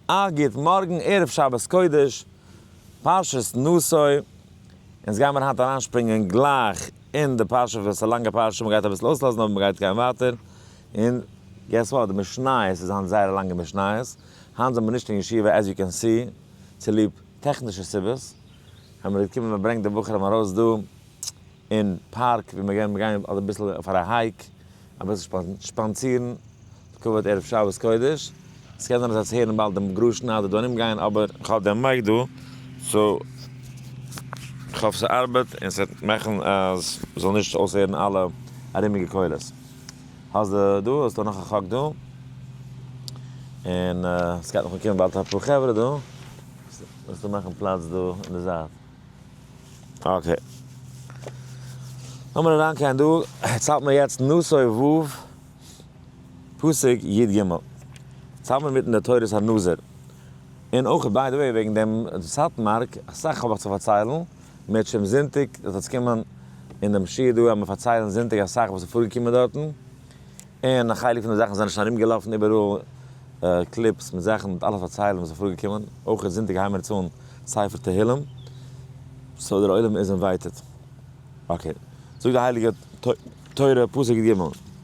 א גוט מארגן, ערב שבת קודש, פרשת נשא, אונז גיימער היינט אריינשפרינגען גלייך אין די פרשה, וואס איז א לאנגע פרשה, מ'גייט אביסל אויסלאזן אבער מ'גייט גיין ווייטער, און guess what, די משניות איז היינט זייער א לאנגע משניות, היינט זעמער נישט אין ישיבה as you can see, צוליב טעכנישע סיבות, האמיר געקומען מ'ברענגט די בחורים ארויס דא אין פארק ווי מ'גייען מ'גייען אביסל פאר א hike, אביסל שפאנצירן. לכבוד ערב שבת קודש, עס קען זיין אז עטס הערן באלד דעם גראשן אדער דא ארום גיין אבער כ'האב דעם mic דא so כ'האף ס'ארבעט און ס'וועט מאכן אז מ'זאל נישט אויסהערן אלע ארומיגע קולות. האסט די דא האסטו נאך א חק דא און ס'גייט נאך אנקומען באלד אפאר חברה דא וועסטו מאכן פלאץ דא אין די זייט. okay. לאמיר אריינגיין דא, יעצט האלט מיר יעצט נשא ו'. פסוק י ג, צוזאמען מיטן די תורת הנזיר, און אויך by the way וועגן דעם סאטמארק, אסאך האב איך צו פארציילן, מערטשעם זונטאג וועט עס קומען אין דעם שיעור דא וועלן מיר פארציילן זונטאג אסאך וואס איז פארגעקומען דארטן, און א חלק פון די זאכן זענען שוין ארומגעלאפן איבעראל clips מיט זאכן מיט אלעס פארציילן וואס איז פארגעקומען, אויך זונטאג הייבן מיר יעצט אן ספר תהילים, so דער עולם איז invited. okay, זאגט די הייליגע תורה פסוק י ג,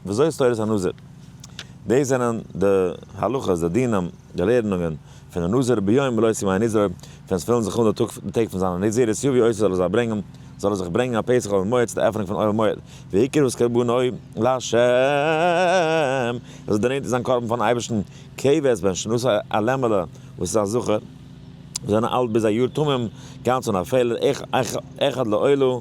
וזאת תורת הנזיר, דאס זענען די הלכות, די דינים, די לערנונגען פון די נזיר ביום מלאות ימי נזרו, ווען עס פילן זיך אן די טעג פון זיינע נזירות, יביא אותו זאל ער זיי ברענגען, זאל ער זיך ברענגען א פתח אוהל מועד צו די עפענונג פון אוהל מועד, והקריב את קרבנו לה', ער זאל דערנענטערן זיין קרבן פארן אייבערשטן, כבש בן שנתו א לעמעלע וואס איז א זכר. זענען אלט ביז א יאר תמים, גאנץ אן א פעלער, אחד לעולה,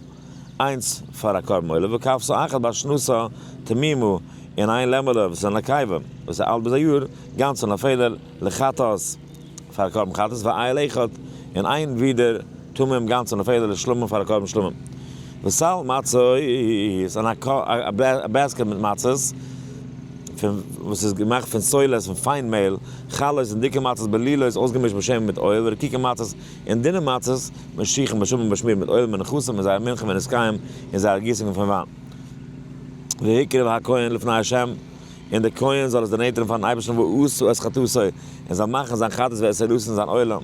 איינס פאר א קרבן עולה, וכבשה אחת בת שנתה תמימה, און איין לעמעלע וואס איז א נקבה, וואס איז אלט ביז א יאר, גאנץ אן א פעלער, לחטאת, פאר א קרבן חטאת, ואיל אחד, און איין ווידער, תמים, גאנץ אן א פעלער, לשלמים, פאר א קרבן שלמים. וסל מצות, און א basket מיט מצות, פון וואס איז געמאכט פון סולת פון פיין מעהל, חלות און דיקע מצות בלולות אויסגעמישט בשמן מיט אויל, ורקיקי מצות און דינע מצות משוחים בשמן באשמירט מיט אויל, מנחתם און זייער מנחה ונסכיהם און זייער גיסונגען פון וויין. והקריב הכהן לפני ה', און דער כהן זאל עס דערנענטערן פארן אייבערשטן ועשה את חטאתו, און זאל מאכן זיין חטאת ואת עולתו און זיין עולה.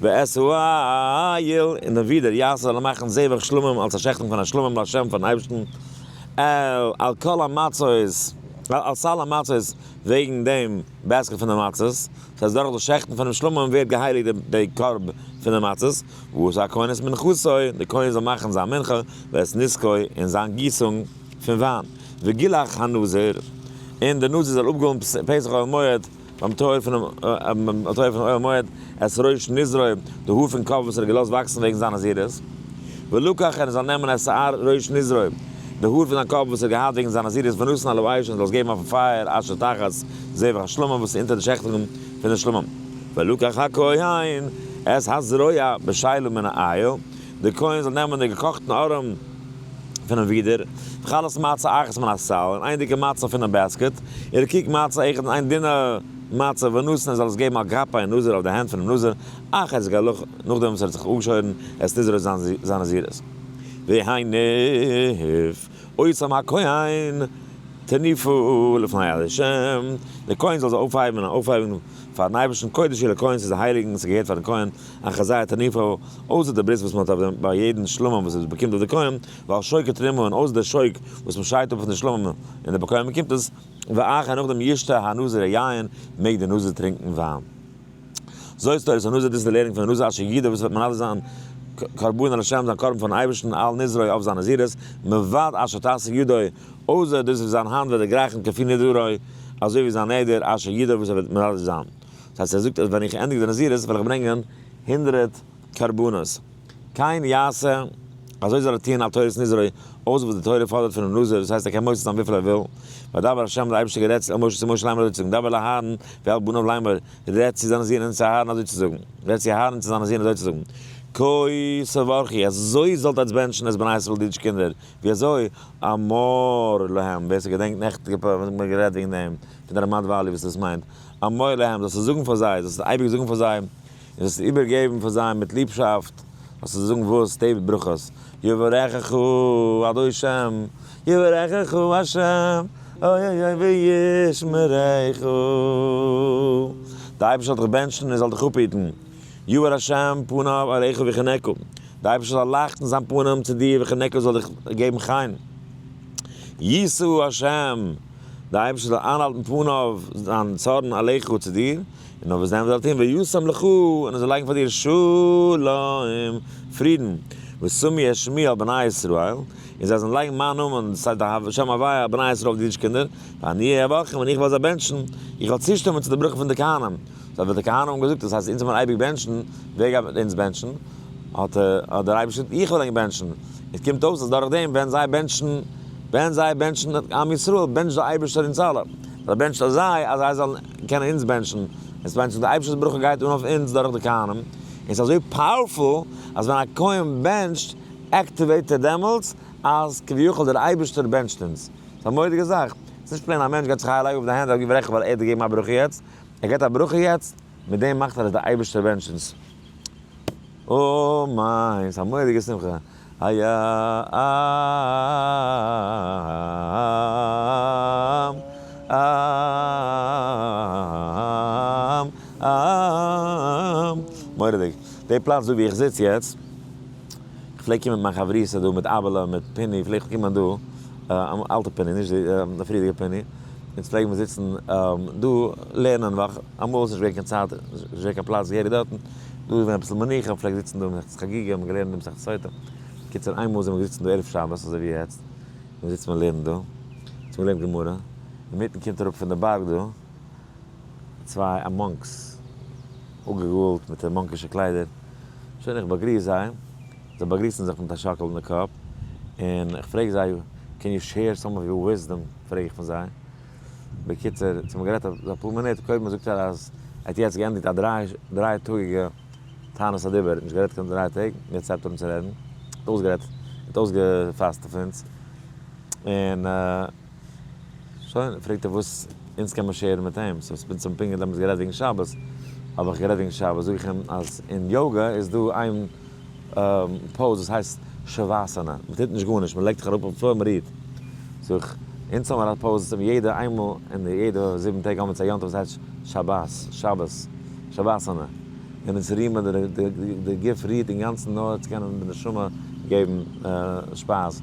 ואת האיל, און דעם ווידער, יעשה זאל ער מאכן זבח שלמים אלס א שעכטונג פון א שלמים לה' פארן אייבערשטן, על על כל המצות, על סל המצות, וועגן דעם basket פון די מצות, דאס הייסט דורך דאס שעכטן פונעם שלמים ווערט געהייליגט די קארב פון די מצות, ועשה הכהן את מנחתו, דער כהן זאל מאכן זיין מנחה, ואת נסכו, און זיין גיסונג פון וויין, וגילח הנזיר, און דער נזיר זאל אפגאלן פתח אוהל מועד, ביים טויער פונעם טויער פון אוהל מועד, את ראש נזרו, די האר פון קאפ וואס ער האט געלאזט וואקסן וועגן זיין נזירות, ולקח און ער זאל נעמען את שער ראש נזרו, די האר פון זיין קאפ וואס ער האט געהאט וועגן זיין נזירות, ונתן על האש און זאל עס געבן אויפן פייער אשר תחת זבח השלמים וואס איז אונטער די שעכטונגען פון די שלמים. ולקח הכהן את הזרוע בשלה מן האיל, דער כהן זאל נעמען די געקאכטן ארעם פונעם ווידער, וחלות מצה אחת מן הסל, און איין דיקע מצה פונעם basket, און רקיק מצה אחד און איין דינע מצה, ונתן ער זאל עס געבן על כפי הנזיר אויף די הענט פונעם נזיר, אחר התגלחו, נאכדעם וואס ער האט זיך אפגעשוירן, את נזרו זיין נזירות. והניף אותם הכהן תנופה לפני ה', דער כהן זאל זיי אויפהייבן און אויפהייבן פארן אייבערשטן, קודש היא לכהן, ס'איז א הייליגן, ס'געהערט פארן כהן, אחר זייער תנופה, אויסער די ברית וואס מען האט אויף דעם ביי יעדן שלמים וואס עס באקומט אויף די כהן, ועל שוק התרומה און אויסער די שוק וואס מען שיידט אפ פון די שלמים און די כהן באקומט עס, ואחר נאכדעם ישתה הנזיר היין, מעג דער נזיר טרינקען וויין. זאת תורת הנזיר, דאס איז די לערנונג פון די נזיר אשר ידור וואס וועט מנדב זיין קרבנו לה' זיין קרבן פארן אייבערשטן על נזרו אויף זיין נזירות, מלבד אשר תשיג ידו, אויסער דאס וואס זיין האנט וועט דערגרייכן כפי נדרו, אזוי ווי זיין נדר אשר ידור וואס ער וועט מנדב זיין. דאס הייסט ער זאגט אז ווען איך ענדיג די נזירות וועל איך ברענגען 100 קרבנות. כן יעשה, אזוי זאל ער טוען על תורת נזרו, אויסער וואס די תורה פאדערט פונעם נזיר, דאס הייסט ער קען מוסיף זיין וויפיל ער וויל. וידבר ה', דער אייבערשטער גערעדט צו משה צו משה לאמר אזוי צו זאגן, דבר אל אהרן ואל בניו לאמר, רעד צו זיינע זין און צו אהרן אזוי צו זאגן, רעד צו אהרן און צו זיינע זין אזוי צו זאגן, כה תברכו, אזוי זאלט עטס בענטשן את בני ישראל די אידישע קינדער, ווי אזוי? אמור להם, ווער ס'געדענקט נעכטיגע פרק וואס מ'האט גערעדט וועגן דעם, פון די רמת valley וואס דאס מיינט, אמור להם, זאלסטו זאגן פאר זיי, זאלסטו אייביג זאגן פאר זיי, און זאלסטו איבערגעבן פאר זיי מיט ליבשאפט, זאלסטו זיי זאגן וואס? די ברכות, יברכך ה', יברכך ה', אוי אוי אוי וישמרך. דער אייבערשטער זאל דיך בענטשן און זאל דיך אפהיטן. יאר השם פניו אליך ויחנך, דער אייבערשטער זאל לייכטן זיין פנים צו דיר ויחנך זאל דיך געבן חן. ישא השם, דער אייבערשטער זאל איינהאלטן פניו, זיין צארן אליך צו דיר, און נאר וואס דען זאל ער טון, וישם לך, און ער זאל לייגן פאר דיר שלום, פרידן, ושמו את שמי על בני ישראל, און זיי זאלן לייגן מיין נאמען, דאס הייסט די שם הוויה, על בני ישראל אויף די אידישע קינדער, ואני אהיה אברכם, און איך וועל זיי בענטשן, איך וועל צושטימען צו די ברכה פון די כהנים. זיי וועלן די כהנים האבן געזאגט, דאס הייסט אונז וועלן אייביג בענטשן, ווער גייט אונז בענטשן? האט דער אייבערשטער געזאגט, איך וועל ענק בענטשן. עס קומט אויס אז דורך דעם ווען זיי בענטשן, ווען זיי בענטשן עם ישראל, בענטשט דער אייבערשטער אונז אלע. ער בענטשט אויף זיי אז זיי זאלן קענען אונז בענטשן. עס מיינט אז דער אייבערשטער'ס ברכה גייט אן אויף אונז דורך די כהנים. און עס איז אזוי powerful אז ווען א כהן בענטשט, activate ער דעמאלטס אז כביכול דער אייבערשטער בענטשט אונז. ס'איז א מורא'דיגע זאך. ס'איז נישט plain א מענטש גייט זיך א לייג אויף די הענט און געברעכן ווייל ער האט געגעבן א ברכה יעצט. ער געבט א ברכה יעצט, מיט דעם מאכט ער אז דער אייבערשטער בענטשט אונז. אמן! ס'איז א מורא'דיגע שמחה. היה עם עם עם. מורא'דיג. די פלאץ דא ווי איך זיץ יעצט, איך פלעג קומען מיט מיין חברותא דא, מיט אבעלע, מיט פיני, פלעג איך קומען דא, אלטע פיני, נישט די פריערדיגע פיני, אונז פלעגן מיר זיצן דא לערנען ווייל אמאל איז נישט געווען קיין צייט, נישט געווען קיין פלאץ געהעריג דארטן, דא איז געווען אביסל מנוחה, מ'פלעגט זיצן דא מסכת חגיגה, מ'האט געלערנט די מסכת סוטה, קיצור איינמאל זעמיר געזיצן דא ערב שבת אזוי ווי יעצט, און זיצט מען לערנט דא, אונז האבן געלערנט גמרא, אינמיטן קומט אראפ פון די בארג דא צוויי א monks, אפגעגאלט מיט די מאנקישע קליידער, שוין איך באגריס זיי, זיי באגריסן זיך מיט א שאקל אין די קאפ, און איך פרעג זיי, can you share some of your wisdom, פרעג איך פון זיי. בקיצור, אונז האבן גערעדט אפאר מינוט, קודם זאגט ער אז ער האט יעצט געענדיגט א דריי טאגיגע תענית הדיבור, ער האט נישט גערעדט קיין 3 טעג, יעצט הייבט ער אן צו רעדן, האט אויסגערעדט, האט אויסגעפאסט אויף אונז, און שוין, פרעגט ער וואס אונז קען מען share ן מיט אים, so אונז האבן פונקט דעמאלטס גערעדט וועגן שבת, האב איך גערעדט וועגן שבת, זאג איך אים אז אין יוגא איז דא איין pose וואס הייסט shavasana, מען טוט נישט גארנישט, מען לייגט זיך אראפ אויפן floor מען רוהט. זאג איך, אונז האבן מיר א pose וואס יעדע איינמאל אין די יעדע 7 טעג האבן מיר א יום טוב וואס הייסט שבת, שבת, shavasana, און אונז רוהן מיר, די גוף רוהט אינגאנצן נאר צו קענען די נשמה געבן שפייז.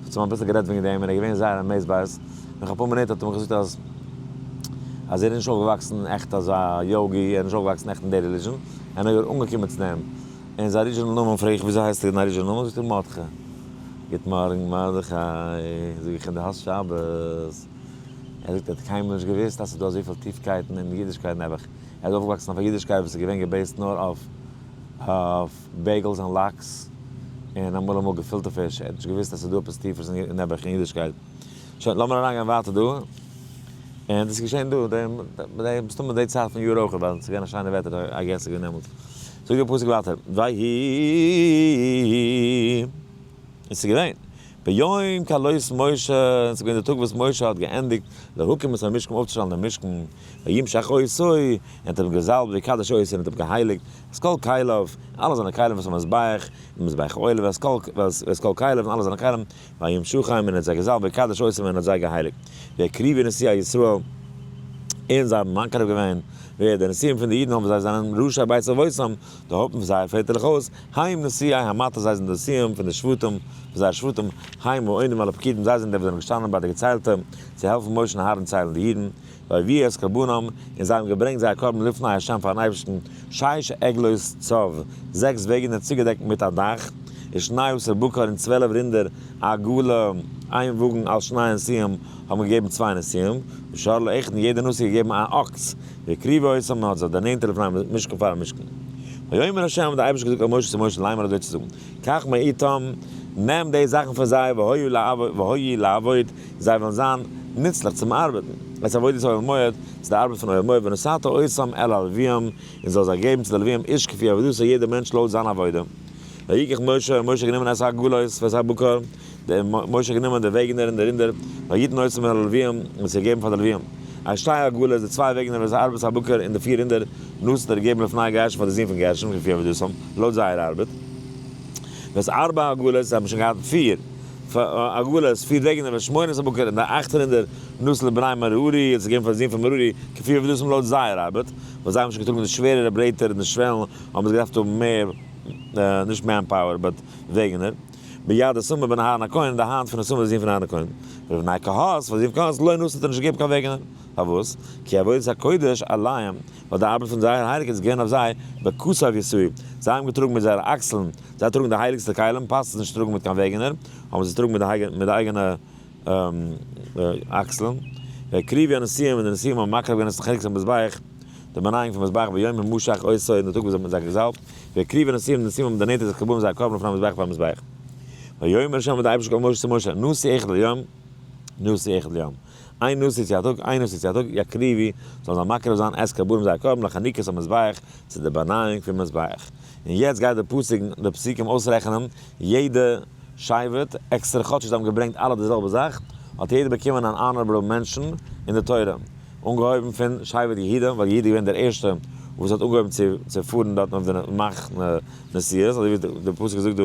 so האבן מיר אביסל גערעדט וועגן דעם און ער איז געווען זייער amazed ביי עס. נאך אפאר מינוט האט ער מיר געזאגט אז אז ער איז נישט אויפגעוואקסן עכט אזא יוגי, ער איז נישט אויפגעוואקסן עכט אין די religion, ער איז נאר אנגעקומען צו דעם. און זיין original נאמען פרעג איך וויאזוי הייסט ער אין original נאמען, זאגט ער מרדכי. גוט מארגן מרדכי, זאג איך אים דו האסט שבת? ער זאגט ער האט קיינמאל נישט געוואוסט אז ס'איז דא אזויפיל טיפקייטן אין אידישקייט נעבעך, ער איז אויפגעוואקסן אויף א אידישקייט וואס איז געווען גע base ט נאר אויף אויף bagels און לאקס און אמאל אמאל געפילטע פיש, ער האט נישט געוואוסט אז ס'איז דא עפעס טיפערס נעבעך אין אידישקייט. שוין לאמיר אריינגיין ווייטער דא, און דאס איז געשען דא, מסתמא די צייט פון יאר אויך, ווייל ס'איז געווען א שיינע וועטער I guess ס'איז געווען דעמאלטס. זאגט דער פסוק ווייטער, ויהי, און ס'איז געווען, ביום כלות משה, און ס'איז געווען די טאג וואס משה האט געענדיגט להקים את המשכן אויפצושטעלן דעם משכן, וימשח אותו, און האט אים געזאלבט, ויקדש אותו, און האט אים געהייליגט, את כל כליו, אלע זיינע כלים ואת המזבח, און מזבח העולה, ואת כל כליו, און אלע זיינע כלים, וימשחם, און האט זיי געזאלבט, ויקדש אותם, און האט זיי געהייליגט. ויקריבו נשיאי ישראל, און זיי האבן מקריב געווען, ווער? די נשיאים פון די אידן האבן זיי זענען ראשי בית אבותם, די הויפטן פון זייער פעטערליך הויז, הם נשיאי המטות זיי זענען די נשיאים פון די שבטים, פון זייער שבטים, הם העומדים על הפקודים זיי זענען די וואס זענען געשטאנען ביי די געציילטע, צו העלפן משה און אהרן ציילן די אידן, ויביאו את קרבנם, און זיי האבן געברענגט זייער קרבן לפני ה' פארן אייבערשטן, שש עגלות צב, זעקס וועגענער צוגעדעקט מיט א דאך, ושני עשר בקר און 12 רינדער, עגלה, איין וואגן על שני נשיאים, האבן געגעבן צוויי נשיאים, ושור לאחד און יעדער נשיא געגעבן א אקס, והקריבו אותם מען האט זיי דערנענטערט לפני המשכן פארן משכן. ויאמר ה' האט דער אייבערשטער געזאגט אל משה צו משה לאמר אזוי צו זאגן, קח מאתם, נעם די זאכן פון זיי, והיו לעבוד, זיי וועלן זיין נוצליך צום ארבעטן, את עבודת אוהל מועד, צו די ארבעט פון אוהל מועד, ונתת אותם אל הלוויים, און זאל זיי געבן צו די לוויים איש כפי עבודתו, יעדער מענטש לויט זיין עבודה. ויקח משה, און משה האט גענומען את העגלות ואת הבקר, דער משה האט גענומען די וועגענער און די רינדער, ויתן אותם אל הלוויים, און זיי געגעבן פאר די לוויים. את שתי העגלות, די צוויי וועגענער ואת ארבעת הבקר און די פיר רינדער, נתן האט ער געגעבן לפני גרשון פאר די זין פון גרשון, כפי עבודתם, לויט זייער ארבעט. ואת ארבע העגלות, זיי האבן שוין געהאט פיר. עגלות, פיר וועגענער, ושמונת הבקר, און די 800 נתן לבני מררי, האט עס געגעבן פאר די זין פון מררי, כפי עבודתם לויט זייער ארבעט, ווייל זיי האבן שוין געטראגן די שווערערע ברעטער און די שוועלן, האבן זיי געדארפט האבן מער, נישט manpower, but וועגענער. ביד איתמר בן אהרן הכהן, אין די האנט פון איתמר די זון פון אהרן הכהן. ולבני קהת, פאר די זון פון קהת, לא נתן האט ער נישט געגעבן קיין וועגענער. פארוואס? כי עבודת הקודש עליהם, ווייל די ארבעט פון זייער הייליגקייט איז געווען אויף זיי, בכתף ישאו, זיי האבן געטראגן מיט זייערע אקסלען, זיי טראגן די הייליגסטע כלים, פאסט עס נישט טראגן מיט קיין וועגענער, האבן זיי טראגן מיט די אייגענע אקסלען. והקריבו הנשיאים, און די נשיאים האבן מקריב געווען את חנוכת המזבח, די באנייאונג פון מזבח ביום המשח אותו, אין די טאג וואס זיי האבן זיי געזאלבט, והקריבו הנשיאים, די נשיאים האבן דערנענטערט את קרבנם זייער קרבן לפני המזבח פארן מזבח. ויאמר ה' האט דער אייבערשטער געזאגט משה צו משה, נשיא אחד ליום, נשיא אחד ליום. איין נשיא צו א טאג, איין נשיא צו א טאג, יקריבו, זאלן זיי מקריב זיין את קרבנם זייער קרבן לחנוכת המזבח, צו די באנייאונג פון מזבח. און יעצט גייט די פסוק, די פסוקים אויסרעכענען יעדע שבט עקסטער, כאטש זיי האבן געברענגט אלע די זעלבע זאך, האט יעדער באקומען אן honorable mention אין די תורה, אנגעהויבן פון שבט יהודה, ווייל יהודה איז געווען דער ערשטער וואס האט אנגעהויבן צו פארן דארטן אויף די מחנה נסיעות, אזוי ווי די פסוק זאגט דא.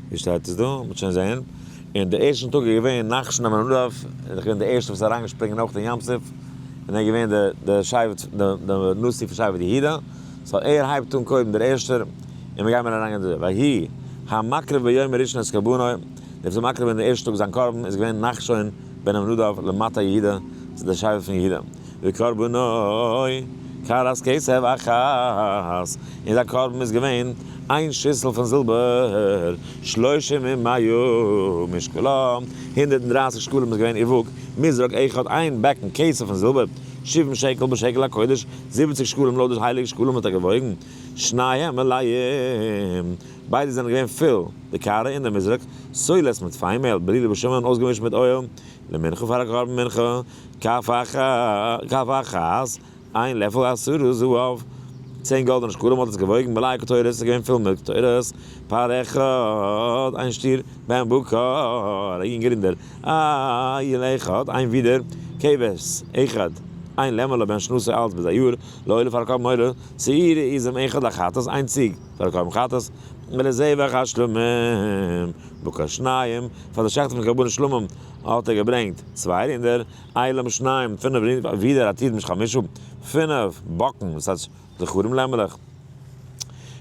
ווי שטייט עס דא? מ'וועט שוין זעהן. און די ערשטן טאג איז געווען נחשון עמינדב, ער איז דאך געווען די ערשטע וואס איז אריינגעשפרינגען אויך אין ים סוף, און ער איז געווען די די שבט די די נשיא פון שבט יהודה, so ער הייבט אן קודם דער ערשטער, און מיר גיימיר אריינגיין דא, ויהי המקריב ביום הראשון את קרבנו, דער וואס איז מקריב אין די ערשטע טאג זיין קרבן איז געווען נחשון בן עמינדב למטה יהודה, צו דער שבט פון יהודה. וקרבנו קערת כסף אחת, און זיין קרבן איז געווען איין שיסל פון זילבער, שלושים ומאה משקלה, 130 שקלים איז געווען איר וואג, מזרק אחד, איין בעקן כסף פון זילבער, שבעים שקל בשקל הקודש, 70 שקלים לויט די הייליגע שקלים האט ער געוואויגן, שניהם מלאים, ביידע זענען געווען פול, די קערה און די מזרק, סולת מיט פיין מעהל, בלולה בשמן אויסגעמישט מיט אויל, למנחה פאר א קרבן מנחה. כף אחת, איין לעפל עשרה זהב, 10 גאלדענע שקלים האט עס געוואויגן, מלאה קטורת, עס איז געווען פול מיט קטורת, פר אחד, איין שטיר, בן בקר, א יונגער רינדער, איל אחד, איין ווידער, כבש אחד, איין לעמעלע בן שנתו אלט ביז א יאר, לעולה פאר א קרבן עולה, שעיר עזים אחד לחטאת, איין ציג פאר א קרבן חטאת, ולזבח השלמים, בקר שניים, פאר די שעכטן פון קרבנות שלמים האט ער געברענגט צוויי רינדער, אילים שניים, פינף רינדער, ווידער עתידים חמשה, פינף באקן, דאס הייסט זכרים לעמעלעך,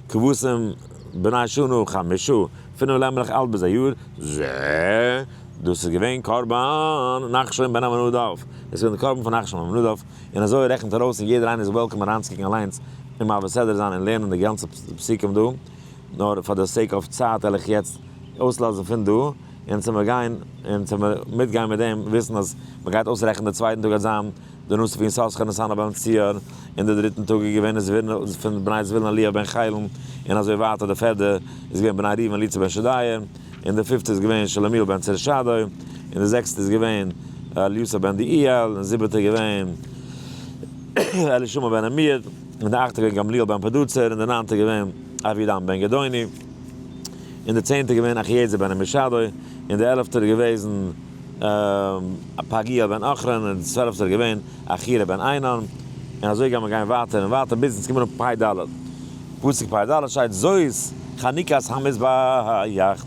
כבשים בני שנה חמשה, פינף לעמעלעך אלט ביז א יאר, זה, דאס איז געווען קרבן נחשון בן עמינדב, דאס איז געווען די קרבן פון נחשון בן עמינדב, און אזוי רעכנט ער אויס און יעדער איינער איז welcome אריינצוקוקן אליינס און מעביר סדרה זיין און לערנען די גאנצע פסוקים דא, נאר פאר די sake of צייט וועל איך יעצט אויסלאזן פון דא, און צו מיר גיין און צו מיר מיטגיין מיט דעם וויסן אז מען גייט אויסרעכענען די צווייטן טאג גייט זיין די נשיא פון יששכר נתנאל בן צוער, און די דריטן טאג איז געווען זבולון פון בני זבולון אליאב בן חילון, און אזוי ווייטער די פערדע איז געווען בני ראובן אליצור בן שדיאור, און די פיפטע איז געווען שלומיאל בן צורישדי, און די זעקסטע איז געווען אליסף בן דעואל, און זיבעטע איז געווען אלישמע בן עמיהוד, און די אכטע איז געווען גמליאל בן פדהצור, און די ניינטע איז געווען אבידן בן גדעוני, און די צענטע איז געווען אחיעזר בן עמישדי, און די עלפטע איז געוועזן פגיאל בן עכרן, און די צוועלפטע איז געווען אחירע בן עינן, און אזוי גייט מען גיין ווייטער און ווייטער ביז אונז קומען אן פ"ד. פסוק פ"ד שטייט זאת חנוכת המזבח,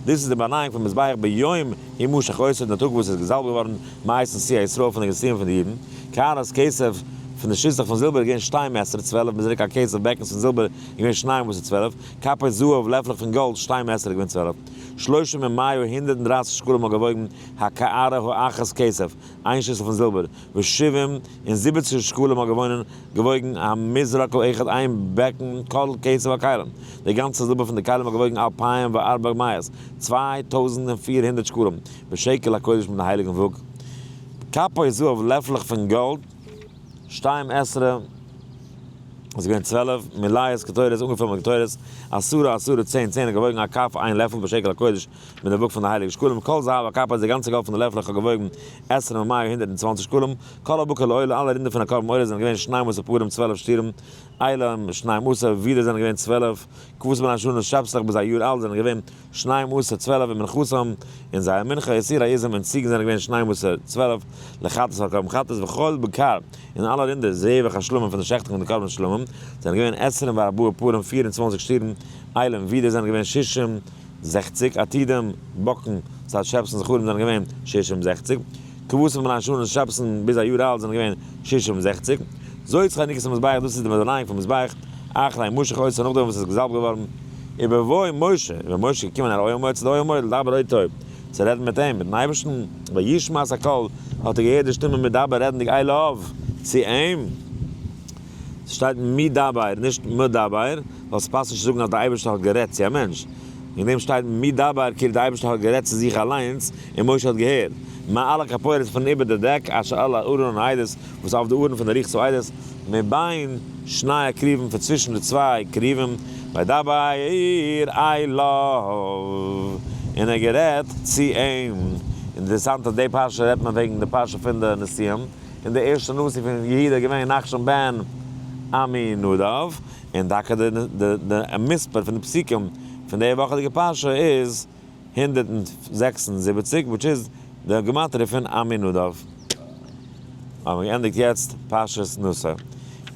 דאס איז די באנייאונג פון מזבח ביום המשח אותו, אין די טאג וואס עס איז געזאלבט געווארן מאת נשיאי ישראל פון די נשיאים פון די אידן, קערת כסף פון די שיסלעך פון זילבער איז געווען שתים עשרה 12 מזרקי הכסף בעקנס פון זילבער איז געווען שניים עשר 12, כפות זהב לעפלעך פון גאלד שתים עשרה איז געווען 12, שלושים ומאה 130 שקלים האט געוואויגן הקערה האחת כסף, איין שיסל פון זילבער, ושבעים און 70 שקלים האט געוואוינען געוואויגן המזרק האחד איין בעקן כל כסף הכלים, די גאנצע זילבער פון די כלים האט געוואויגן 2400, 2400 שקלים, בשקל הקודש מיט די הייליגן וואג. כפות זהב לעפלעך פון גאלד, שתים עשרה. איז געווען 12, מלאות קטורת, אנגעפילט מיט קטורת, עשרה עשרה, 10 10, געוואויגן א כף, איין לעפל בשקל הקודש, מיט די וואג פון די הייליגע שקלים, כל זהב הכפות, די גאנצע גאלד פון די לעפלעך האט געוואויגן עשרים ומאה, 120 שקלים, כל הבקר לעולה, אלע רינדער פון א קרבן עולה זענען געווען שנים עשר פרים, 12 שטירים, אילים שנים עשר, ווידער זענען געווען 12, כבשים בני שנה, שעפסלעך ביז א יאר אלט זענען געווען שנים עשר, 12, ומנחתם, און זייער מנחה, ושעירי העזים און ציגן זענען געווען שנים עשר, 12, לחטאת פאר קרבן חטאת, וכל בקר, און אלע רינדער, זבח השלמים פון די שעכטונג פון די קרבן שלמים, זענען געווען 24 פרים, 24 שטירן, אילים, ווידער זענען געווען שישים, 60, עתידים, באקן, ס'הייסט שעפסן זכרים זענען געווען 66, כבשים בני שנה, שעפסן ביז א יאר אלט זענען געווען 66, זאת חנוכת המזבח, דאס איז די מזבח פון מזבח, אחרי משח אותו, נאכדעם וואס עס איז געזאלבט געווארן, ובבוא משה, ווען משה איז געקומען אל אוהל מועד צו די אוהל מועד, לדבר אותו, צו רעדן מיט אים, מיטן אייבערשטן, וישמע את הקול, האט ער געהערט די שטימע מדבר רעדנדיג אליו, צו אים. ס'שטייט מדבר, נישט מדבר, ווייל ס'פאסט נישט צו זאגן אז דער אייבערשטער האט גערעדט צו א מענטש. אין דעם שטייט מדבר, כאילו דער אייבערשטער האט גערעדט צו זיך אליינס, און משה האט געהערט. מעל הכפורת פון איבער די דעק, אשר על הארון העדות, וואס אויף די ארון פון די לוחות העדות, מבין שני הכרובים, פון צווישן די צוויי כרובים, וידבר אליו, און ער האט גערעדט צו אים. אינטערעסאנט אז די פרשה רעדט מען וועגן די פרשה פון די נשיאים, און די ערשטע נשיא פון יהודה איז געווען נחשון בן עמינדב, און טאקע די מספר פון די פסוקים פון די וואכעדיגע פרשה איז 176, which איז די גמטריא פון עמינדב. האבן מיר געענדיגט יעצט פרשת נשא.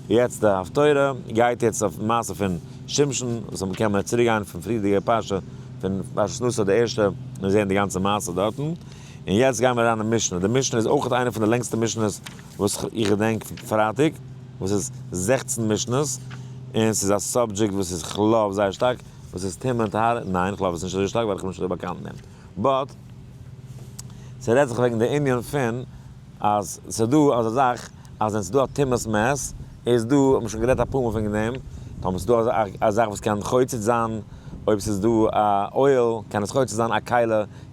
יעצט די הפטורה גייט יעצט אויף מעשה פון שמשון, וואס מען קען מען צוריק גיין פון פריערדיגע פרשה, פון פרשת נשא די ערשטע, און זען די גאנצע מעשה דארטן. און יעצט גייען מיר אריין אין משנה. די משנה איז אויך איינע פון די לענגסטע משנה'ס וואס איך געדענק פון פרייטאג, וואס איז 16 משנה'ס, און ס'איז א subject וואס איז כ' love זייער שטארק, וואס איז טומאה און טהרה. ניין, כ' love עס נישט אזוי שטארק ווייל איך בין נישט אזוי באקאנט מיט דעם. But, ס'רעדט זיך וועגן די ענין פון אז ס'איז דא אזא זאך אז ווען ס'איז דא א טומאת מת, איז דא, האט מען שוין גערעדט אפאר מאל וועגן דעם, טאמער ס'איז דא א זאך וואס קען חוצץ זיין, אויב ס'איז דא א אוהל קען עס חוצץ זיין, א כלי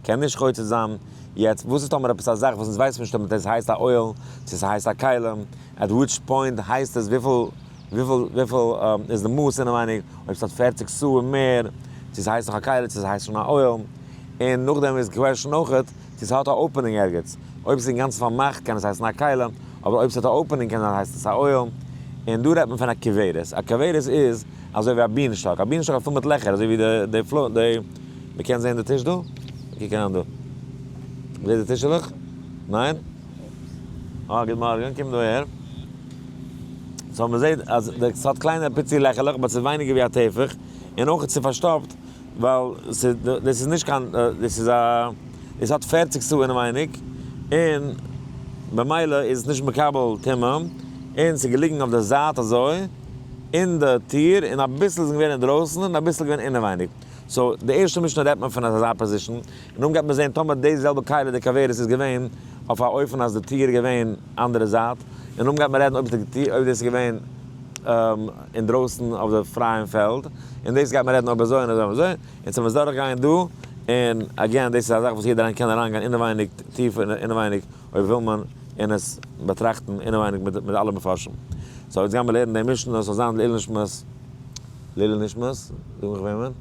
קען נישט חוצץ זיין. יעצט וואס איז טאמער עפעס א זאך וואס אונז ווייסן נישט אויב דאס הייסט א אוהל, צו ס'הייסט א כלי, at which point הייסט עס, וויפיל איז די מאס אינעווייניג, אויב ס'האט 40 סאה און מער, צו ס'הייסט נאך א כלי, צו ס'הייסט שוין א אוהל. און נאכדעם איז question אויכעט, צו ס'האט א opening ערגעץ. אויב ס'איז אינגאנצן פארמאכט קען עס הייסן א כלי, אבער אויב ס'האט א opening קען זיין הייסט עס א אוהל. און דא רעדט מען פון א כוורת. א כוורת איז אזוי ווי א beanstalk. א beanstalk האט פול מיט לעכער, אזוי ווי די floor, די, מ'קען זען די טיש דא? קוק אריין דא. זעט די טישעלעך? ניין? אה, גוט מארגן, קום דא אהער. So מ'זעט אז ס'האט קליינע פיצי לעכעלעך, אבער ס'איז ווייניגער ווי א טפח, און אויך איז פארשטאפט, ווייל דאס איז נישט קיין, דאס איז א, דאס האט 40 סאה אינעווייניג, און במילא איז עס נישט מקבל טומאה, און ס'איז געליגן אויף די זייט אזוי, אין די טיר, און אביסל איז געווען אינדרויסן, און אביסל געווען אינעווייניג. So, די ערשטע משנה רעדט מען פון אזא position, און דאן גייט מען זען טאמער די זעלבע כלי, די כוורת איז געווען אויף א אופן אז די טיר איז געווען אנדערע זייט, און דאן גייט מען רעדן אויב דאס איז געווען אינדרויסן אויף די פרייען פעלד, און דאס גייט מען רעדן אויב אזוי און אזוי און אזוי, און צו מ'זאל דורכגיין דא, און again, דאס איז א זאך וואס יעדער איינער קען אריינגיין אינעווייניג, טיפער אינעווייניג, אויב וויל מען, און עס באטראכטן אינעווייניג מיט אלע מפרשים. So, יעצט גייען מיר לערנען די משנה, עס זאל זיין לעילוי נשמת, לעילוי נשמת, זאג מיך וועמען?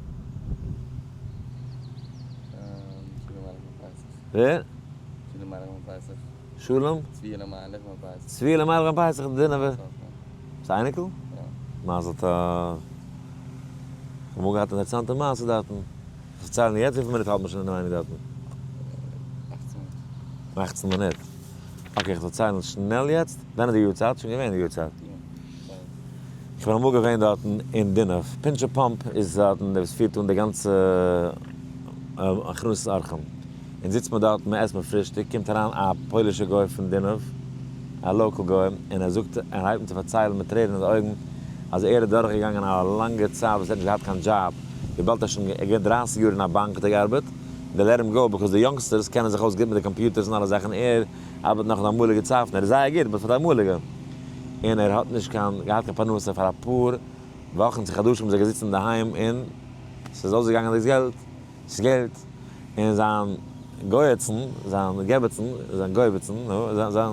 ווער? שלום עליכם פסח. שלום? צבי אלימלך בן פסח. צבי אלימלך בן פסח, די דינובער. איז אייניקל? יא. מזל טוב. איך האב אמאל געהאט אן אינטערעסאנטע מעשה דארטן. איך פארצייל יעצט וויפיל מינוט האלט מען שוין אינעווייניג דארטן? 18 מינוט. 18 מינוט. Okay, איך פארצייל שנעל יעצט. ווען איז די יארצייט? שוין געווען די יארצייט. איך בין אמאל געווען דארטן אין דינוב. פינטשע פאמפ איז דארטן, דער וואס פירט אן די גאנצע הכנסת אורחים. און זיצט מען דארט, מען עסט מען פרישטאג, קומט אריין א פוילישער גוי פון דינוב, א local גוי, און ער זאגט, ער הייבט אן צו פארציילן מיט טרערן אין די אויגן, אז ער איז דורכגעגאנגען א לאנגע צייט וואס ער האט נישט געהאט קיין דזשאב, וויבאלד ער איז שוין געווען 30 יאר אין א באנק האט ער געארבעט, they let him go, because די youngsters קענען זיך אויס גוט מיט די computers און אלע זאכן, ער ארבעט נאך אין די אמאליגע צייטן, ער איז זייער גוט, but פאר די אמאליגע. און ער האט נישט געהאט קיין פרנסה פאר אפאר וואכן צו חדשים איז ער געזיצן אינדערהיים און ס'איז אויסגעגאנגען דאס געלט, ס'איז געלט, און זיין גויעצן, זיין געבעצן, זיין גויבעצן, נו, זיין, זיין,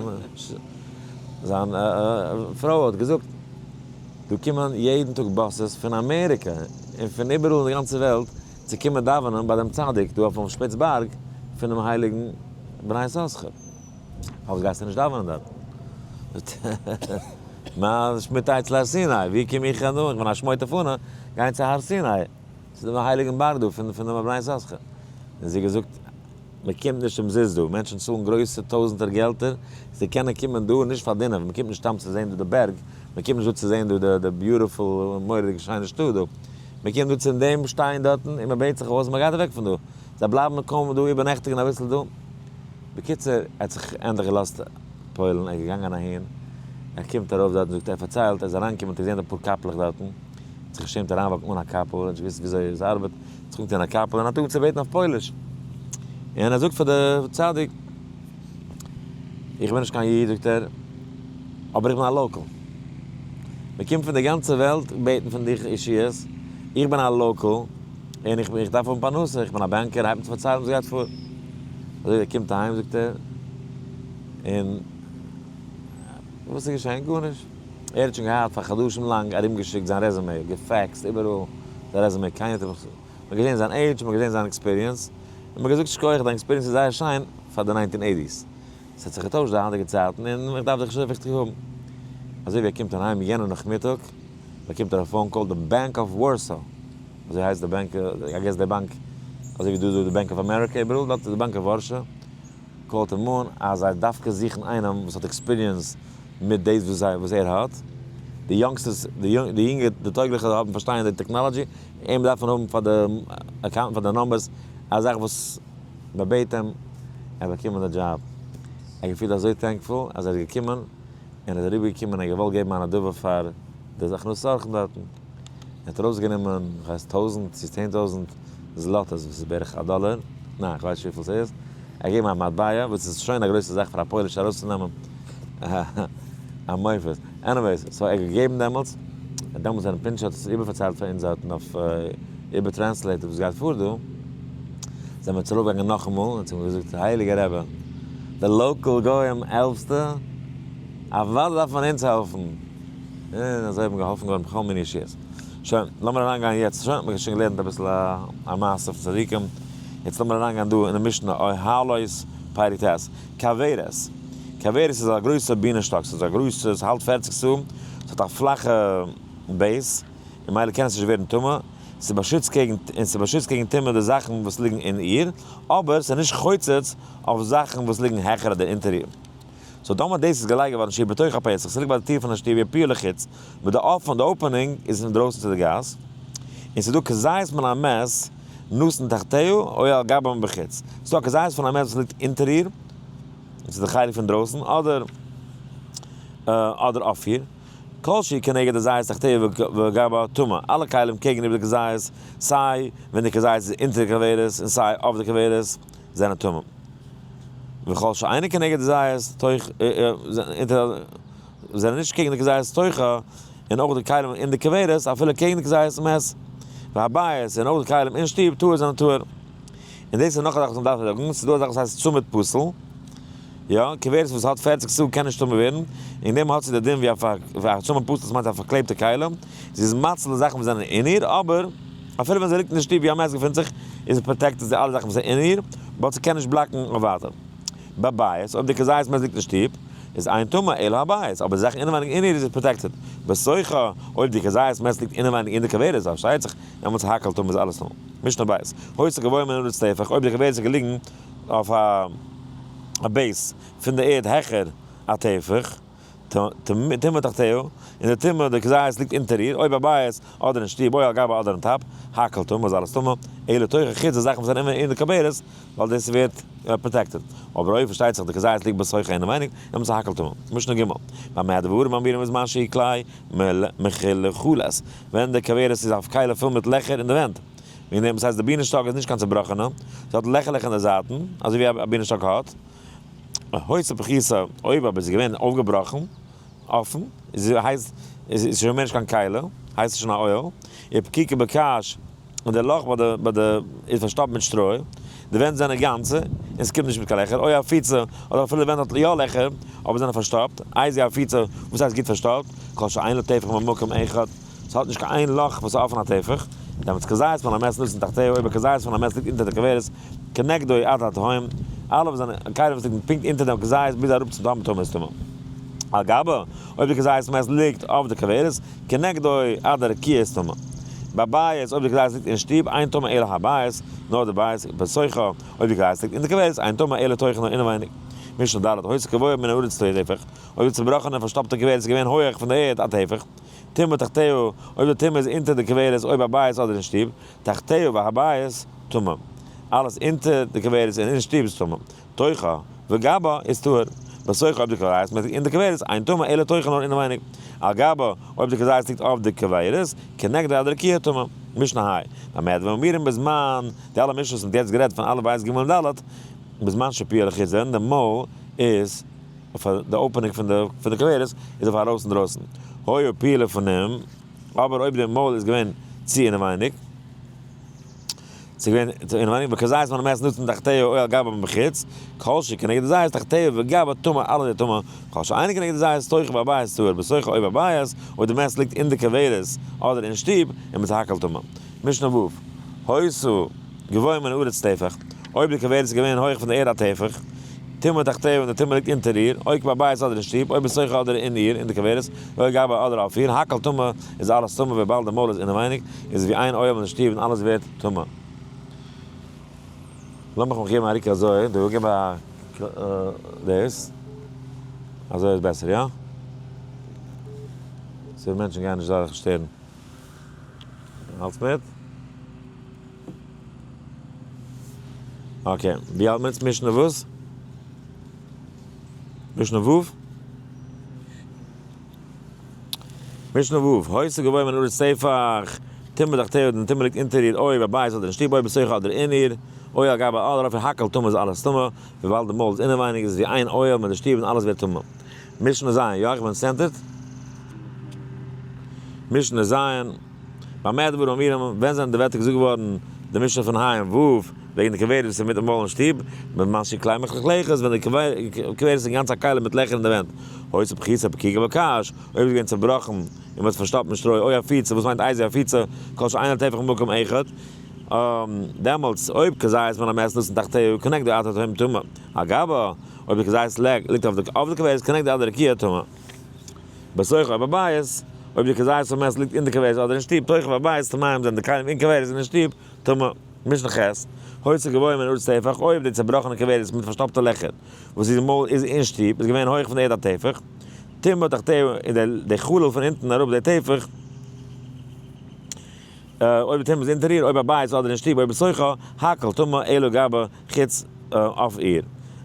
זיין פרוי האט געזאגט, דא קומען יעדן טאג buses פון אמעריקע און פון איבעראל אין די גאנצע וועלט צו קומען דאווענען ביי דעם צדיק דא אויפן שפיץ בארג פונעם הייליגן בני יששכר. פארוואס גייסטו נישט דאווענען דארט? מה שמיטה אצל הר סיני, ווי קום איך אן דא? איך בין א שמויטער פאנע, גיין צו הר סיני, צו דעם הייליגן בארג דא פון דעם בני יששכר. און זי האט געזאגט, מען קומט נישט אומזיסט דא, מענטשן צאלן גרויסע טויזנטער געלטער צו קענען קומען דא, נישט פארדינען, מען קומט נישט סתם צו זען דא די בערג, מען קומט נישט דא צו זען דא די beautiful מורא'דיגע שיינע שטאט דא, מען קומט דא צו דעם שטיין דארטן און מען בעט זיך אויס און מען גייט אוועק פון דא, זיי בלייבן קוים דא איבערנעכטיגן אביסל דא. בקיצור, ער האט זיך ענדליך געלאזט פועל'ן, ער איז געגאנגען אהין, ער קומט ארויף דארטן, זאגט ער, ער פארציילט, ער איז אריינגעקומען האט ער געזען אפאר קאפלעך דארטן, האט זיך געשעמט אריינוואק ן אן א קאפל, ער האט נישט געוואוסט וויאזוי עס ארבעט, האט זיך אנגעטון א קאפל און האט אנגעהויבן צו בעטן אויף פויליש, און ער זאגט פאר די צדיק, איך בין נישט קיין איד, זאגט ער, אבער איך בין א local, מען קומט פון די גאנצע וועלט בעטן פון דיך ישועות, איך בין א local, און איך דארף האבן פרנסה, איך בין א banker, הייבט אן צו פארציילן וואס גייט פאר. אזוי ער קומט אהיים זאגט ער, און וואס איז געשען? גארנישט. ער האט שוין געהאט פאר חדשים לאנג ארומגעשיקט זיין resume, געפעקסט איבעראל זיין resume, קיינער האט אים נישט, מען האט געזען זיין עידזש, מען האט געזען זיין experience, און מען האט געזאגט שכוח דיין experience איז זייער שיין פאר די nineteen eighties, עס האט זיך געטוישט די היינטיגע צייטן און איך דארף דיך נישט אזוי וויכטיג האבן. אזוי ווי ער קומט אהיים יענע נאכמיטאג באקומט ער א phone call, די Bank of Warsaw, אזוי הייסט די באנק, I guess די באנק, אזוי ווי דא איז דא די Bank of America איבעראל, דארט איז די Bank of Warsaw, call ט אים אן אז זיי דווקא זוכן איינעם וואס האט experience מיט דאס וואס זיי וואס ער האט, די youngsters, די יונגע, די טויגליכע האבן פארשטייען די technology, אים דארף מען האבן פאר די accountant פאר די numbers, א זאך וואס מען בעט אים, ער האט באקומען די דזשאב, ער האט געפילט אזוי thankful אז ער איז געקומען און ער איז אריבער געקומען און געוואלט געבן א נדבה פאר די הכנסת אורחים דארטן. ער האט ארויסגענומען כ'ווייס טויזנט צו 10,000 זלאטעס וואס איז בערך א דאלער, ניין כ'ווייס נישט וויפיל ס'איז, ער האט געגעבן א מטבע וואס איז שוין א גרויסע זאך פאר א פויליש ארויסצונעמען א מופת, anyways so ער האט געגעבן דעמאלטס, און דעמאלטס ווען פינטשע האט עס איבערפארציילט פאר אונז דארטן אויף איבער translator וואס גייט פאר דא, זענען מיר צוריק געגאנגען נאכאמאל און האט אים געזאגט הייליגער רבי די local גוים העלפסטו? אוודאי דארף מען אונז העלפן! און אזוי האט מען געהאלפן געווארן בכל מיני ישועות. שוין, לאמיר אריינגיין יעצט, שוין האט מען שוין געלערנט אביסל א מעשה פון צדיקים, יעצט לאמיר אריינגיין דא אין די משנה אוהלות פרק ט', כוורת, כוורת איז א גרויסע בינענשטאק, ס'איז א גרויסע, ס'האלט 40 סאה, ס'האט א פלאכע base, און מילא קען עס נישט ווערן טמא, ס'באשיצט קעגן, און ס'באשיצט קעגן טומאה די זאכן וואס ליגן אין איר, אבער ס'איז נישט חוצץ אויף זאכן וואס ליגן העכער אדער אונטער איר. so טאמער דאס איז געלייגט געווארן שהיא בתוך הפתח, ס'ליגט ביי די טיר פון די שטוב ופיו לחוץ, מיט די אפען, די opening איז אינדרויסן צו די גאס, און ס'איז דא כזית מן המת נתון תחתיה או על גבה מבחוץ, ס'איז דא א כזית פון א מת וואס ליגט אונטער איר, און ס'איז די חלק פון דרויסן, אדער אדער אויף איר, כל שהוא כנגד הזית תחתיה וגבה טמא, אלע כלים קעגן איבער די כזית, סיי ווען די כזית איז אונטער די כוורת און סיי אויף די כוורת, זענען טמא. וכל שאינו כנגד זית תוך זענען נישט קעגן די כזית תוכה, און אויך די כלים אין די כוורת אפילו קעגן די כזית מת והבית, און אויך די כלים אין שטוב טהור זענען טהור. און דאס איז נאך א זאך וואס מען דארף זאגן, ס'איז דא א זאך וואס הייסט צמיד פסול, יא, כוורת וואס האט 40 סאה קען נישט טמא ווערן, אין דעם האט זי די דין ווי א צמיד פסול, דאס מיינט א פארקלעבטע כלי, זי איז מציל די זאכן וואס זענען אין איר, אבער אפילו ווען זי ליגט אין די שטוב ווי א מת געפינט זיך, איז זי protected די אלע זאכן וואס איז אין איר, but זי קען נישט בלאקן אויף ווייטער. בבית, אויב די כזית מת ליגט אין שטוב, איז אין טמא אלא הבית, אבער די זאכן אינעווייניג אין איר איז protected. בתוכה, אויב די כזית מת ליגט אינעווייניג אין די כוורת, פארשטייט זיך, דעמאלטס הכל טמא איז אלעס טמא. משנה בית, היתה גבוה מן הארץ טפח, אויב די כוורת איז געליגן אויף א base פון די ערד העכער א טפח, טומאה תחתיה, און די טומאה, די כזית ליגט אונטער איר, או בבית, אדער אין שטוב, או על גבה אדער אין טאפ, הכל טמא איז אלעס טמא, אלא תוכה חוץ די זאכן וואס זענען אין די כוורת, ווייל דאס ווערט protected. אבער אויב פארשטייט זיך די כזית ליגט בתוכה אינעווייניג, דעמאלטס איז הכל טמא. משנה ג', במה דברים אמורים בזמן שהיא כלי מחולחלת, ווען די כוורת איז אויף כלי פול מיט לעכער אין די ווענט. וועגן דעם, דאס הייסט די בינענשטאק איז נישט קיין צובראכענע, זי האט לעכערלעך אין די זייטן, אזוי ווי א בינענשטאק האט. היתה פחותה, אויב אבער איז זי געווען אויפגעבראכן, אפן, איז הייסט, איז שוין מער נישט קיין כלי, הייסט עס שוין א אוהל, ופקוקה בקש, און די לאך ביי די ביי די איז פארשטאפט מיט שטרוי, די ווענט זענען גאנצע, און ס'קומט נישט מיט קיין לעכער, או הפיצה, אדער אפילו די ווענט האט יא לעכער, אבער זענען פארשטאפט, איזו הפיצה, וואס הייסט גוט פארשטאפט? כל שאין לה טפח במקום אחד, ס'האט נישט קיין איין לאך וואס איז אפען א טפח, דעמאלטס כזית מן המת נתון תחתיה, אויב א כזית פון א מת ליגט אונטער די כוורת, כנגדו עד התהום, אלע וואס זענען כלים וואס ליגן פונקט אונטער דעם כזית ביז אראפ צום תהום טמא איז טמא. על גבה, אויב די כזית מת ליגט אויף די כוורת, כנגדו עד הרקיע איז טמא. בבית, אויב די כזית ליגט אין שטוב, אין טמא אלא הבית, נאר די בית, בתוכה, אויב די כזית ליגט אין די כוורת, אין טמא אלא תוכה נאר אינעווייניג. משנה ד', היתה גבוהה מן הארץ טפח, אויב די צובראכענע און פארשטאפטע כוורת איז געווען הויעך פון די ערד א טפח, טומאה תחתיה, אויב די טומאה איז אונטער די כוורת אויב בבית אדער אין שטוב, תחתיה והבית טמא. אלעס אונטער די כוורת און אין שטוב איז טמא. תוכה וגבה איז טהור. בתוכה אויב די כזית ליגט אין די כוורת, אין טמא אלא תוכה נאר אינעווייניג. על גבה אויב די כזית ליגט אויף די כוורת, כנגדו עד הרקיע טמא. משנה ה'. במה דברים אמורים בזמן, די אלע משנה'ס וואס מ'האט יעצט גערעדט פון אלף בית ג' און ד', בזמן שפיו לחוץ ווען די מויל איז אויף די opening פון די פון די כוורת איז אויף ארויס אינדרויסן. היה פיו לפנים, אבער אויב די מויל איז געווען צו אינעווייניג, ס'איז געווען צו אינעווייניג, וכזית מן המת נתון תחתיה או על גבה מבחוץ, כל שכנגד הזית תחתיה וגבה טמא אלע די טמא, כל שאינו כנגד הזית תוכה והבית טהור, בתוכה או בבית, אויב די מת ליגט אין די כוורת אדער אין שטוב, איז מיט הכל טמא. משנה ו', היתה גבוהה מן הארץ טפח, אויב די כוורת איז געווען הויך פון די ערד א טפח, טומאה תחתיה און די טומאה ליגט אונטער איר, או בבית אדער אין שטוב, או בתוכה אדער אין איר, אין די כוורת, או על גבה אדער אויף איר, הכל טמא, איז אלעס טמא וויבאלד די מויל איז אינעווייניג, איז ווי איין אוהל אין שטוב און אלעס ווערט טמא. לאמיך מיך געבן א ריק אזוי, דא גיב א דאס, אזוי איז בעסער יא? ס'איז מענטשן גייען נישט דורך שטערן. האלטסט מיט? okay, ווי האלט מען יעצט? משנה וואס? משנה ו'? משנה ו', היתה גבוהה מן הארץ טפח, טומאה תחתיה, די טומאה ליגט אונטער איר, או בבית אדער אין שטוב, או בתוכה אדער אין איר, או על גבה אדער אויף איר הכל טמא איז אלעס טמא, וויבאלד די מויל איז אינעווייניג איז עס ווי איין אוהל מיט די שטוב און אלעס ווערט טמא. משנה ז', יא איך בין centered? משנה ז', במה דברים אמורים, ווען זענען די ווערטער געזאגט געווארן, די משנה פון ה' און ו', וועגן די כוורת וואס איז מיטן מויל אין שטוב, בזמן שהיא כלי מלוכלכת, ווען די כוורת איז אינגאנצן א כלי מיט לעכער אין די ווענט, היתה פחותה פקוקה בקש, אויב איז געווען צעבראכן און מ'האט פארשטאפט מיט שטרוי, או הפיצה, וואס מיינט איזו הפיצה, כל שאין לה טפח במקום אחד, דעמאלטס אויב כזית מן המת נתון תחתיה כנגדו עד התהום טמא, על גבה, אויב די כזית ליגט אויף די כוורת כנגדו עד הרקיע טמא. בתוכה או בבית, אויב די כזית פון מת ליגט אין די כוורת אדער אין שטוב, תוכה והבית טמאים זענען די כלים אין כוורת און אין שטוב, טמא. משנה ח', היתה גבוהה מן הארץ טפח, אויב די צעבראכענע כוורת מיט פארשטאפטע לעכער וואס איר מויל איז אין שטוב איז געווען הויך פון די ערד א טפח, טומאה תחתיה איז די חלל פון אונטן אראפ די טפח, אויב די טומאה איז אונטער איר, או בבית אדער אין שטוב, או בתוכה, הכל טמא אלא גבה חוץ אויף איר.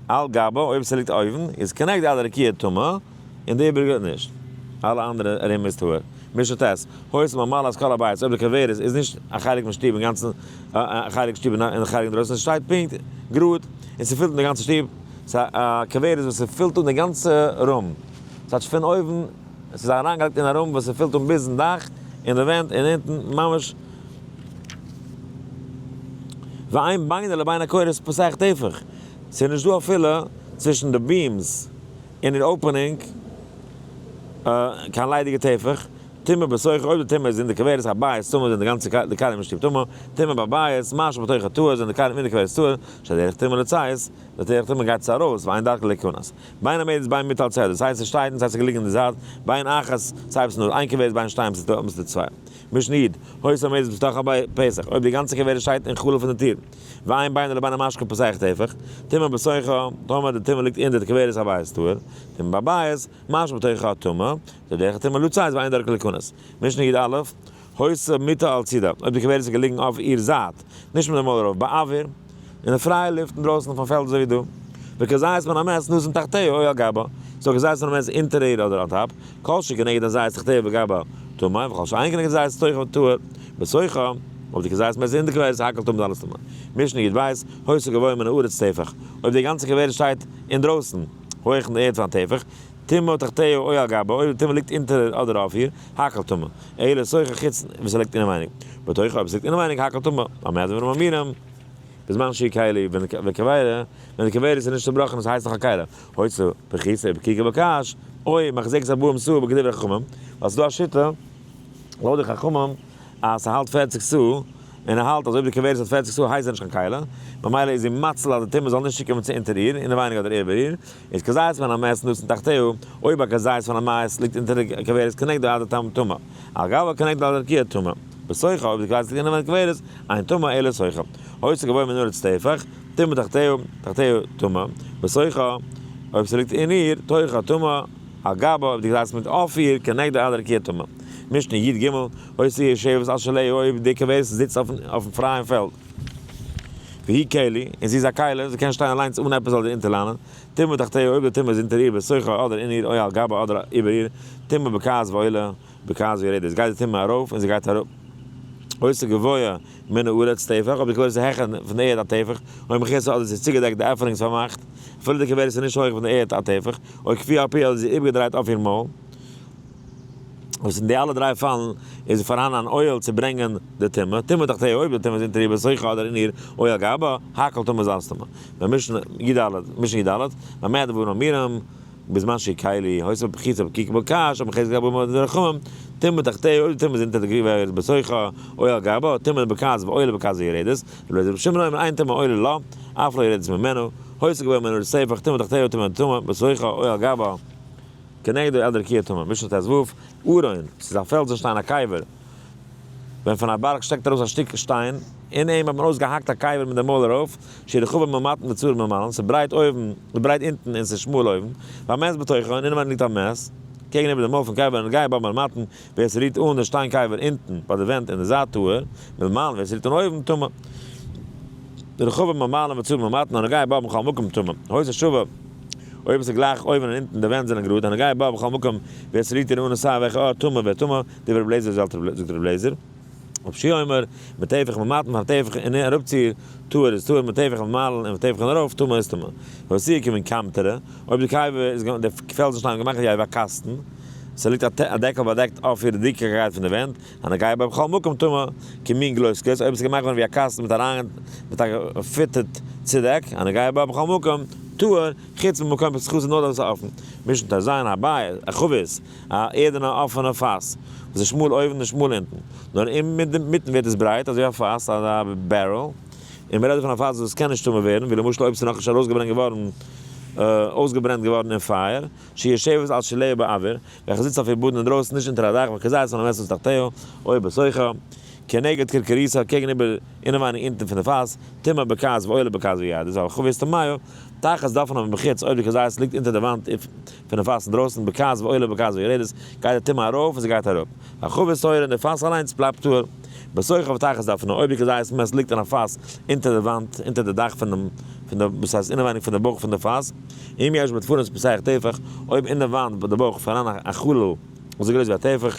על גבה, אויב ס'ליגט אויבן, איז כנגדו עד הרקיע טמא, און די איבעריגע נישט. אלע אנדערע ארום איז טהור. משנה ט', היתה ממלאת כל הבית, אויב די כוורת איז נישט א חלק פון שטוב אינגאנצן, א חלק שטוב און א חלק אינדרויסן, עס שטייט פונקט גראד און ס'פילט אן די גאנצע שטוב, ס'איז א כוורת וואס ס'פילט אן די גאנצע room, ס'טייטש פון אויבן, עס איז אריינגעלייגט אין א room וואס ס'פילט אן ביזן דאך, און די ווענט און אונטן ממש. ואין בינה לבין הקורות פותח טפח, ס'איז נישט דא אפילו צווישן די beams אין איר opening קיין ליידיגע טפח, טומאה בתוכה, אויב די טומאה איז אין די כוורת הבית טמא זענען די גאנצע די כלים אין שטוב טמא, טומאה בבית, מה שבתוכה טהור זענען די כלים אין די כוורת טהור, שדרך טומאה לצאת, די דרך טומאה גייט צו ארויס, ואין דרכה להיכנס. בין העומדת בין מוטה על צידה, דאס הייסט עס שטייט און ס'הייסט עס געליגן אין די זייט, בין אחת, סיי אויב ס'איז נאר איין כוורת בין שתיים ס'איז דא די צוויי. משנה י', היתה עומדת בתוך הפתח, אויב די גאנצע כוורת שטייט אין חלל פון די טיר, ואין בינה לבין המשקוף פותח טפח, טומאה בתוכה, טאמער די טומאה ליגט אין די כוורת הבית טהור, טומאה בבית, מה שבתוכה טמא, שדרך הטומאה לצאת ואין דרכה להיכנס. משנה י"א, היתה מוטה על צידה, אויב די כוורת איז געליגן אויף איר זייט, נישט מיט די מויל ארויף, באוויר, אין די פרייע לופט אינדרויסן אויפן פעלד אזוי ווי דא, וכזית מן המת נתון תחתיה או על גבה, ס'דא כזית מן המת אונטער איר אדער on top, כל שכנגד הזית תחתיה וגבה טמא, וכל שאין כנגד הזית תוכה טהור, בתוכה, אויב די כזית מת אין די כוורת הכל טמא איז אלעס טמא. משנה י"ב, היתה גבוהה מן הארץ טפח, אויב די גאנצע כוורת שטייט אינדרויסן, הויך אין די ערד פון א טפח, טומאה תחתיה או על גבה, אויב די טומאה ליגט אונטער אדער אויף איר, הכל טמא. אלא בתוכה חוץ וואס עס ליגט אינעווייניג. בתוכה אויב עס ליגט אינעווייניג הכל טמא. במה דברים אמורים. בזמן שהיא כלי, ווען די כברה, ווען די כברת איז נישט צובראכן, עס הייסט נאך א כלי. היתה פחותה ובקוקה בקש, או מחזקת ארבעים סאה כדברי חכמים, ווייל ס'איז דא א שיטה, לויט די חכמים, אז ס'האלט 40 סאה, און ער האלט אז אויב די כוורת האט 40 סאה הייסט ער נישט קיין כלי, ממילא איז זי מציל אז די טומאה זאל נישט צוקומען צו אונטער איר, אינעווייניג אדער איבער איר, איז כזית מן המת נתון תחתיה, אויב א כזית פון א מת ליגט אונטער די כוורת כנגדו עד הטמא טמא, על גבה כנגדו עד הרקיע טמא, בתוכה אויב די כזית ליגט אינעווייניג כוורת, אין טמא אלא בתוכה. היתה גבוה מן הארץ טפח, טומאה תחתיה, תחתיה טמא, בתוכה, אויב ס'ליגט אין איר, תוכה טמא, על גבה, אויב די כזית מיט אויף איר, כנגדו עד הרקיע טמא. משנה י"ג, היתה יושבת על שליה, אויב די כוורת זיצט אויפן פרייען פעלד. והיא כלי, און זי איז א כלי, זי קען שטיין אליינס אן עפעס זאל איר אונטערליינען. טומאה תחתיה, אויב די טומאה איז אונטער איר בתוכה אדער אין איר או על גבה אדער איבער איר, טומאה בוקעת ועולה, בוקעת ויורדת, גייט די טומאה ארויף און זי גייט אראפ. היתה גבוה מן הארץ טפח, אויב די כוורת איז העכער פון די ערד א טפח, או מכוסה אדער זי איז צוגעדעקט די עפענונג איז פארמאכט, אפילו די כוורת איז נישט הויך פון די ערד א טפח, או כפויה על פיה אדער זי איז איבערגעדרייט אויף איר מויל. וואס אין די אלע דריי פאלן איז פארהאן אן אוהל צו ברענגען די טומאה, טומאה תחתיה אויב די טומאה איז אונטער איר בתוכה אדער אין איר או על גבה, הכל טמא איז אלעס טמא. במשנה י"ד, משנה י"ד, במה דברים אמורים, בזמן שהיא כלי, היתה פחותה ובקוקה בקש, או מחזקת ארבעים דברי חכמים, טומאה תחתיה אויב די טומאה איז אונטער די כוורת בתוכה או על גבה, טומאה בוקעת ועולה בוקעת ויורדת, רבי אליעזר ורבי שמעון אומר אין טומאה עולה לה, אף לא יורדת ממנה, היתה גבוה מן הארץ טפח, טומאה תחתיה טומאה טומאה בתוכה או על גבה. כנגדו עד הרקיע טמא, משנה ט"ו, ארון, ס'איז א פעלזן שטיין א קבר, ווען פון א בארג שטעקט ארויס א שטיק שטיין, אין אים האט מען אויסגעהאקט א קבר מיט די מויל ארויף, שהיא רחבה מלמטה וצרה מלמעלה, ס'איז ברייט אויבן, ברייט אונטן און ס'איז שמאל אויבן, והמת בתוכה, און אינעווייניג ליגט א מת, קעגן איבער די מויל פון קבר, הנוגע בה מלמטה, ווער ס'רירט אן די שטיין קבר אונטן ביי די ווענט אין די זייט טהור, מלמעלה ווער ס'רירט אן אויבן טמא. רחבה מלמעלה וצרה מלמטה, הנוגע בה בכל מקום טמא. היתה שווה. אויב עס איז גלייך אויבן און אונטן די ווענט זענען גראד, הנוגע בה בכל מקום, ווער ס'רירט איר אן אין סיי וועלכע ארט טמא ווערט טמא, דברי רבי אליעזר זאגט רבי אליעזר. רבי יהושע אומר, מטפח מלמטה פון א טפח און אראפצו, טהור איז טהור, מטפח מלמעלה און מטפח און ארויף, טמא איז טמא. והעשויה כמין קמטרא, אויב די קבר איז די פעלזן שטיין געמאכט ווי א קאסטן, ס'ליגט א דעקל באדעקט אויף איר די דיקקייט פון די ווענט, הנוגע בה בכל מקום טמא, כמין גלוסקאות, אויב עס איז געמאכט געווארן ווי א קאסטן מיט אריין מיט א fitted צודעק, הנוגע בה בכל מקום, טהור, חוץ ממקום פתיחתה נאר דארט איז אפן. משנה ט"ז, הביצה, א חבית, א ערדענע אפענע פאס, וואס איז שמאל אויבן און שמאל אונטן, נאר אינמיטן ווערט עס ברייט, אזוי ווי א פאס, אזא barrel, און מ'רעדט דא פון א פאס וואס קען נישט טמא ווערן, ווי למשל אויב עס איז נאכנישט ארויסגעברענגט געווארן, אויסגעברענט געווארן אין פייער, שיושבת על שליה באויר, וועלכע זיצט אויף איר באדן אינדרויסן, נישט אונטער א דאך, וכזית מן המת תחתיה, או בתוכה, כנגד כרכריתה, קעגן איבער אינעווייניג אונטן פון די פאס, טומאה בוקעת ועולה בוקעת ויורדת, והחבית טמאה, תחת דפנה מבחוץ, אויב די כזית ליגט אונטער די וואנט פון די פאס אינדרויסן, בוקעת ועולה בוקעת ויורדת, גייט די טומאה ארויף און זי גייט אראפ. והחבית טהורה און די פאס אליינס בלייבט טהור. בתוכה ותחת דפנה, אויב די כזית מת ליגט אין א פאס אונטער די וואנט, אונטער די דאך פונעם, פון די, וואס הייסט אינעווייניג פון די בויך פון די פאס, אם יש בדפנות פותח טפח, אויב אין די וואנט ביי די בויך פאראן א חלל וואס איז גרויס ווי א טפח,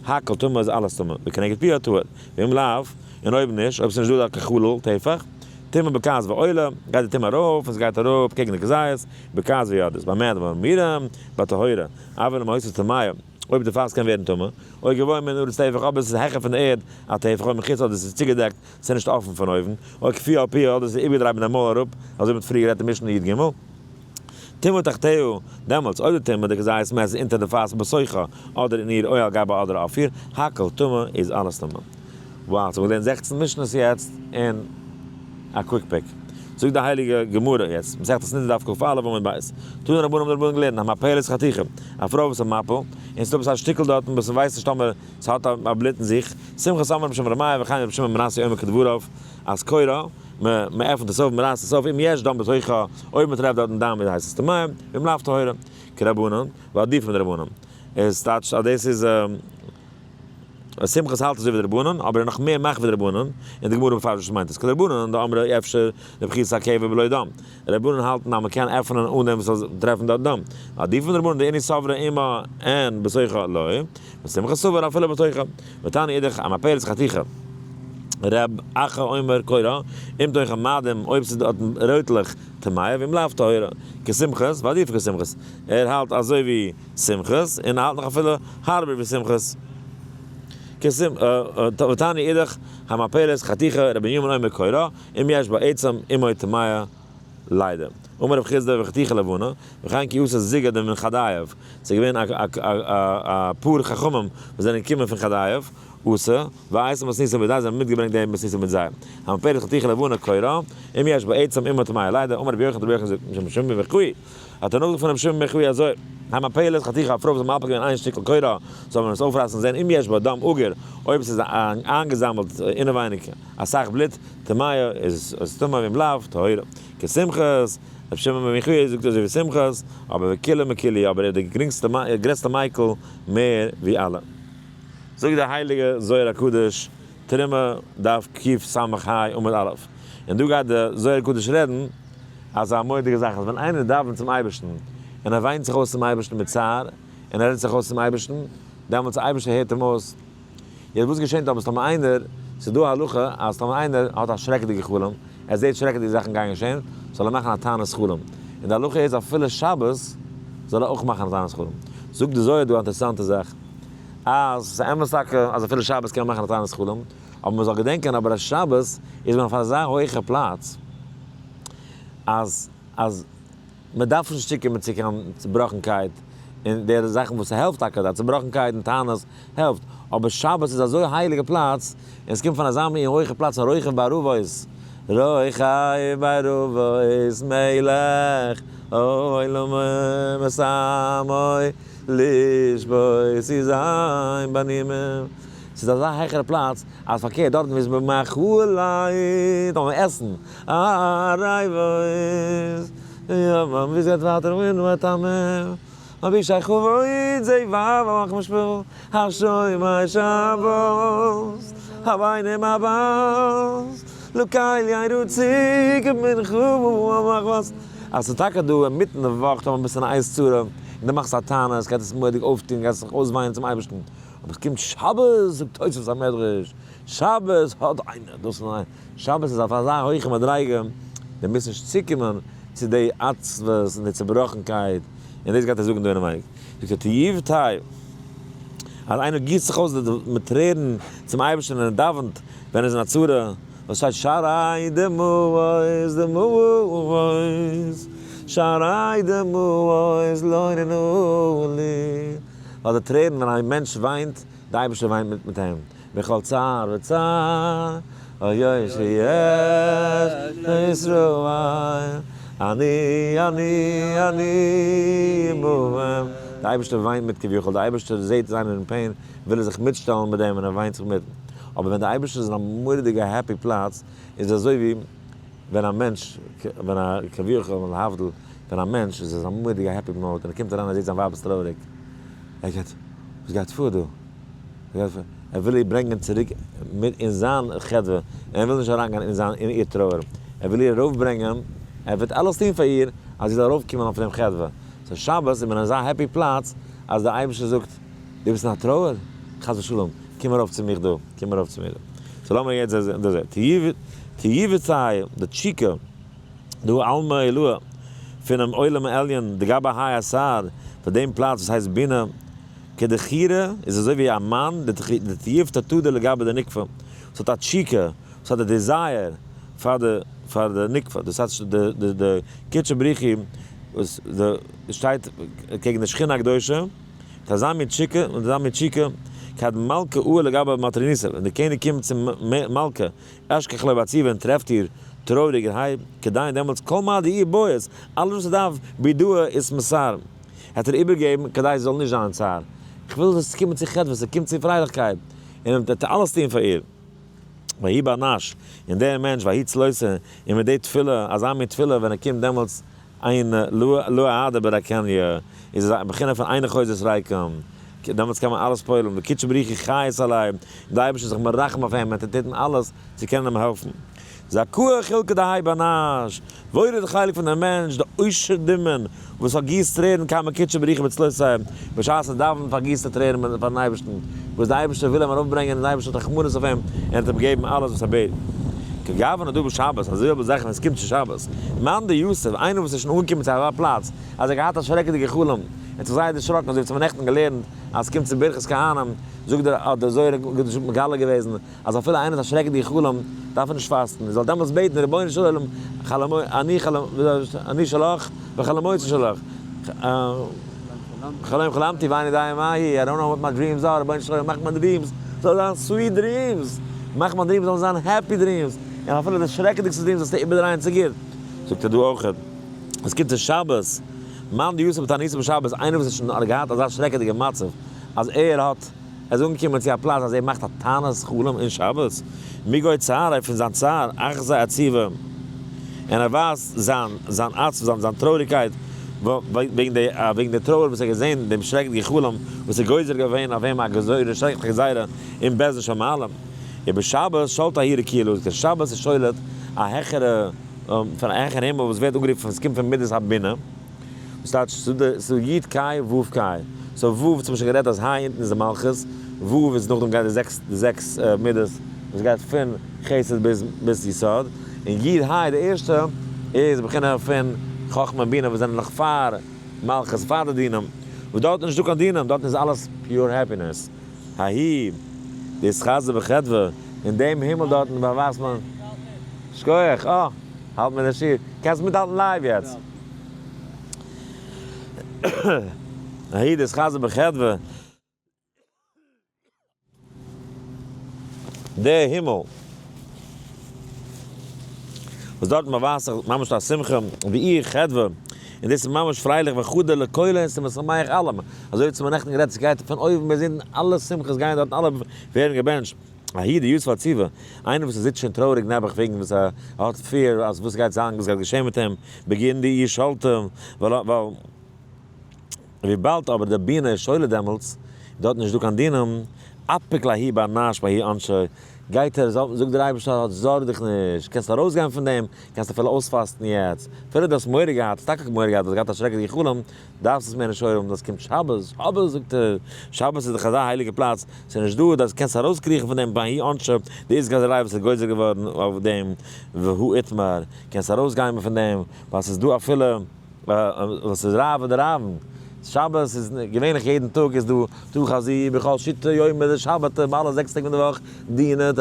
הכל טמא איז אלעס טמא, וכנגד פיה טהור, ואם לאו, און אויב נישט, אויב ס'איז נישט דא דארט קיין חלל, טפח, טומאה בוקעת ועולה, גייט די טומאה ארויף און ס'גייט אראפ קעגן די כזית, בוקעת ויורדת, במה דברים אמורים, בטהורה, אבל אם היתה טמאה, אויב די פאס קען ווערן טמא, או גבוה מן הארץ טפח, אבער ס'איז העכער פון די ערד א טפח, או מכוסה אדער ס'איז צוגעדעקט, ס'איז נישט אפן פון אויבן, או כפויה על פיה אדער ס'איז איבערגעדרייט מיט די מויל אראפ, אזוי ווי מ'האט פריער גערעדט אין משנה י"ג. טומאה תחתיה, דעמאלטס אויב די טומאה די כזית מת איז אונטער די פאס בתוכה אדער אין איר או על גבה אדער אויף איר, הכל טמא איז אלעס טמא. Wow, סאו מ'האט געלערנט 16 משניות יעצט אין א quick pick. זאגט די הייליגע גמרא יעצט, מסכת נדה דף כ"א עמוד ב', תנו רבנן האבן די רבנן געלערנט, המפלת חתיכה, א פרוי וואס איז מפיל, און ס'איז דא עפעס א שטיקל דארטן וואס מ'ווייסט נישט טאמער ס'האט א בלוט אין זיך, סומכוס אמר בשם ר' מאיר וכן רבי שמעון בן מנסיא אומר כדבריו, אז קורעה, מ'עפנט עס אויף, מ'רייסט עס אויף, אם יש דם בתוכה, אויב מ'טרעפט דארטן דם איז הייסט עס טמא, ואם לאו טהורה, כרבנן, ועדיף מדרבנן. עס טייטשט אז דאס איז. סומכוס האלט אזוי ווי די רבנן, אבער נאך מער מחמיר ווי די רבנן, און די גמרא מפרש וואס מיינט עס, כדרבנן דאמרי אפשר לפחיתת הקיבה בלא דם, רבנן האלטן אז מען קען עפענען אן דעם וואס זאל טרעפן דארט דם, עדיף פון די רבנן דאינהו סברי אימא אין בתוכה לא, וסומכוס סבר אפילו בתוכה, ותניא אידך המפלת חתיכה. ר' אחא אומר קורעה, אם תוכה מאדים, אויב ס'איז דארט רויטלעך טמאה, ואם לאו טהורה, כסומכוס, ועדיף כסומכוס, ער האלט אזוי ווי סומכוס, און ער האלט נאך אפילו הארבער ווי סומכוס. ותניא אידך, המפלת חתיכה, רבי בנימין אומר קורה, אם יש בה עצם, אמו טמאה לידה. אמר רב חסדא וחתיכה לבנה, וכן כי אתו זוגא דמן חדייב, ס'איז געווען א פאר חכמים וואס זענען געקומען פון חדייב, אתו, ואייתי מתניתא מידייהו, זיי האבן מיטגעברענגט די מתניתא מיט זיי. המפלת חתיכה לבנה קורה, אם יש בה עצם אמו טמאה לידה, אמר רבי יוחנן, רבי יוחנן זאגט משום רבי שמעון בן יוחאי, האט ער נאכגעזאגט פון רבי שמעון בן יוחאי אזוי, המפלת חתיכה א פרוי וואס האט מפיל געווען איין שטיקל קורה, זאל מען עס אויפרייסן זען אם יש בה דם אגור, אויב עס איז איינגעזאמלט אינעווייניג אסאך בלוט, טמאה איז עס טמא ואם לאו, טהורה. כסומכוס, רבי שמעון בן יוחאי זאגט אזוי ווי סומכוס, אבער וקילו מקילי, אבער ער איז די גרינגסטע גרעסטע מיקל מער ווי אלע. זאגט דער הייליגער זוהר הקדוש, תרומה דף קס"ה עמוד א', און דא גייט דער זוהר הקדוש רעדן אזא מורא'דיגע זאך, אז ווען איינער דאווענט צום אייבערשטן, און ער וויינט זיך אויס צום אייבערשטן מיט צער, און ער רעדט זיך אויס צום אייבערשטן, דעמאלטס דער אייבערשטער הערט אים אויס. יעצט וואס געשענט אבער טאמער איינער, ס'איז דא א הלכה אז טאמער איינער האט א שרעקעדיגע חלום, ער זעט שרעקעדיגע זאכן גייען געשען, זאל ער מאכן א תענית חלום. און די הלכה איז אפילו שבת זאל ער אויך מאכן א תענית חלום. זאגט די זוהר דא א אינטערעסאנטע זאך, אז ס'איז אמת טאקע אז אפילו שבת קען מען מאכן א תענית חלום, אבער מען זאל געדענקען אבער אז שבת איז מען אויף אזא הויכע פלאץ, אז אז מען דארף נישט צוקומען צו קיין צובראכנקייט און די זאכן וואס ס'העלפט טאקע די צובראכנקייט און טענות העלפט, אבער שבת איז אזוי הייליגע פלאץ און עס קומט פון אזא מין הויכע פלאץ הרוכב בערבות רוכב בערבות מלך העולמים את עמו לשבות צו זיין בנימים, ס'איז אזא העכערע פלאץ אז פארקערט דארטן איז מען מאכלי דארף מען עסן ערבות, יא ווי ס'גייט ווייטער און ותמר אבישי כבוד זי ו משפחה השומר שבת הבנים הבית לקהל ירוצי כמנחו המחבס אז ס'איז טאקע דא אינמיטן די וואך טאמער ביסטו אין א עת צרה און דו מאכסט א טענה עס גייט עס מורא'דיג אויפטון גייסט זיך אויסוויינען צום אייבערשטן אבער עס קומט שבת זאגט תוספות המדרש שבת האט איינער דאס און איינער שבת איז אויף אזא הויכע מדריגה דו מוזט נישט צוקומען צו די עצבות און די צובראכנקייט און דאס גייט ער זאגן דא אינעווייניג זאגט ער תיובתא אז איינער גיסט זיך אויס מיט טרערן צום אייבערשטן און ער דאווענט ווען ער איז אין א צרה, וואס שטייט שערי דמעות דמעות שערי דמעות לא ננעלו, ווייל די טרערן ווען א מענטש וויינט, די אייבערשטער וויינט מיט מיט אים, בכל צער וצער, אוי שיש לישראל, אני אני אני עמהם, די אייבערשטער וויינט מיט כביכול, די אייבערשטער זעט זיינער אין pain, וויל ער זיך מיטשטעלן מיט דעם און ער וויינט זיך מיט, אבער ווען די אייבערשטער איז אין א מורא'דיגע happy פלאץ, איז אזוי ווי ווען א מענטש, ווען א כביכול להבדיל, ווען א מענטש איז אין א מורא'דיגע happy mode און ער קומט אריין ער זעט זיין ווייב איז טרויעריג, ער גייט, וואס גייט פאר דא? ער וויל איר ברענגען צוריק מיט אין זיין חדוה, ער וויל נישט אריינגיין אין זיין אין איר טרויער, ער וויל איר ארויפברענגען, ער וועט אלעס טון פאר איר אז זי זאל ארויפקומען אויף דעם חדוה. so שבת איז מען אין אזא happy פלאץ אז דער אייבערשטער זאגט, דו ביסט אין א טרויער? חס ושלום, קום ארויף צו מיך דא, קום ארויף צו מיר דא. so לאמיר יעצט זען, תיובתא די תשוקה, דהא עלמא עילאה, פונעם עולם העליון, דגבי האי אתר, פאר דעם פלאץ וואס הייסט בינה, כדכורא איז אזוי ווי א מאן, דתיובתא תדיר לגבי די נוקבא, וואס האט א תשוקה, וואס האט די desire פאר די פאר די נוקבא, דאס הייסט די די די קודשא בריך הוא וואס די שטייט קעגן די שכינה הקדושה, מיט אזא מין תשוקה און אזא מין תשוקה, כד מלכא עאל לגבי מטרוניתא, ווען די קעניג קומט צום מלכה, אשכח ליה בעציבא און טרעפט איר טרויעריגערהייט, כדין דעמאלטס כל מה דאיהי בעית, אלעס וואס ער דארף, בידוה אתמסר, העט ער איבערגעבן כדי זי זאל נישט זיין אין צער. איך וויל זאלסט קומען צו חדוה, ס'קומט צו פרייליכקייט, און ער וועט אלעס טון פאר איר. ויהי בר נש, און דער מענטש ויהי צלותא, און מיט די תפילה, אזא מין תפילה ווען ער קומט דעמאלטס אין לא אהדה ברקניא, איז עס א בחינה פון אינה חוזרת ריקם, דעמאלטס קען מען אלעס פועל'ן, וקודשא בריך הוא חייס עלי, און דער אייבערשטער איז זיך מרחם אויף אים, און טוט אים אלעס צו קענען אים העלפן. זכאה חולקא דהאי בר נש, וואויל איז די חלק פון דעם מענטש, דאושר דמעין, וואס פארגיסט טרערן קמי קודשא בריך הוא בצלותיה, בשעת ער דאווענט פארגיסט ער טרערן פארן אייבערשטן, וואס דער אייבערשטער וויל אים ארויפברענגען און דער אייבערשטער האט רחמנות אויף אים און האט אים געגעבן אלעס וואס ער בעט. כגוונא דא בשבת, אזוי אויך זאכן ווען עס קומט צו שבת. מאן דיתיב, איינער וואס איז שוין אנגעקומען צו אזא פלאץ, אז ער האט געהאט א שרעקעדיגע חלום, ער האט זיך זייער דערשראקן, אזוי ווי מיר נעכטן געלערנט, אז עס קומט צו ברכת כהנים, זאגט דער האט דער זוהר הקדוש מגלה געוועזן, אז אפילו איינער האט א שרעקעדיגע חלום, דארף ער נישט פאסטן, ער זאל דעמאלטס בעטן, רבונו של עולם, אני אני שלך וחלומותי שלך. חלום חלמתי ואיני יודע מה היא, I don't know what my dreams are, רבונו של עולם מאך מיין dreams זאל זיין sweet dreams, מאך מיין dreams זאלן זיין happy dreams, און אפילו די שרעקעדיגסטע dreams זאלסטו איבערדרייען צו גוט. זאגט ער דא אויך, עס קומט צו שבת, מאן דיתיב בתעניתא בשבת, איינער וואס האט שוין געהאט אזא שרעקעדיגע מצב, אז ער האט, ער איז אנגעקומען צו א פלאץ אז ער מאכט א תענית חלום אין שבת, מגוי צער, פון זיין צער, אחזי עציבה, און ער ווייזט זיין זיין עצבות, זיין זיין טרויעריגקייט, וועגן די וועגן די טרויער וואס ער האט געזען, דעם שרעקעדיגע חלום, וואס איז גוזר געווען אויף אים א גזירה, שרעקליכע גזירה, אין בית דין של מעלה. ובשבת שולט ההיא רקיעא זאגט ער, שבת איז שולט א העכערע, פון א העכערע הימל וואס ווערט אנגערופן, עס קומט פון מידת הבינה. וואס טייטש ס'איז דא י' קאי ו' קאי, so ו' האט מען שוין גערעדט אז ה' אונטן איז די מלכות, ו' איז נאכדעם גייט די זעקס די זעקס מידות וואס גייט פון חסד ביז ביז יסוד, און י' ה' די ערשטע איז בחינה פון חכמה און בינה וואס זענען נאך פאר מלכות פאר די דינים, וואס דארט איז נישטא קיין דינים דארטן איז אלעס pure happiness, ההיא דאתחזי בחדוה, אין דעם הימל דארטן באווייזט מען, שכוח, אה, האלט מיט די שיעור, קענסט מיטהאלטן live יעצט. ההיא דאתחזי בחדוה. דער הימל וואס דארט באווייזט זיך ממש א שמחה ווי חדוה, און דאס איז ממש פרייליך וחדא לכולא און ס'איז משמח אלעם, אזוי האט מען נעכטן גערעדט ס'גייט פון אויבן ביז אונטן אלע שמחות גייען דארטן אלע ווערן געבענטשט. ההיא דיתיב עציבא, איינער וואס זיצט שוין טרויעריג נעבעך וועגן וואס ער האט fear אז וואס גייט זיין וואס גייט געשען מיט אים, בגין דאיהי שלטא, ווייל וויבאלד אבער די בינה איז שולט דעמאלטס, דארט נישט דא קיין דינים, אפיק לההיא בר נש בההיא עונשא, גייט ער, זאגט דער אייבערשטער האט זארג דיך נישט, קענסט ארויסגיין פון דעם, קענסט אפילו אויספאסטן יעצט, אפילו דו האסט מורא געהאט, האסט טאקע מורא געהאט, האסט געהאט א שרעקעדיגע חלום, דארפסט עס מער נישט הויערן דאס קומט שבת, שבת זאגט ער, שבת איז דאך אזא הייליגע פלאץ, ס'איז נישט דא דאס קענסט ארויסקריכן פון דעם בההיא עונשא, די איז גזירה וואס איז גוזר געווארן אויף דעם והוא איתמר, קענסט ארויסגיין פון דעם, ווייל ס'איז דא אפילו וואס איז רעוא דרעוין, שבת איז געווענליך יעדן טאג איז דא תא חזי בכל שיתא יומא דשבתא ביי אלע זעקס טעג פון די וואך דינא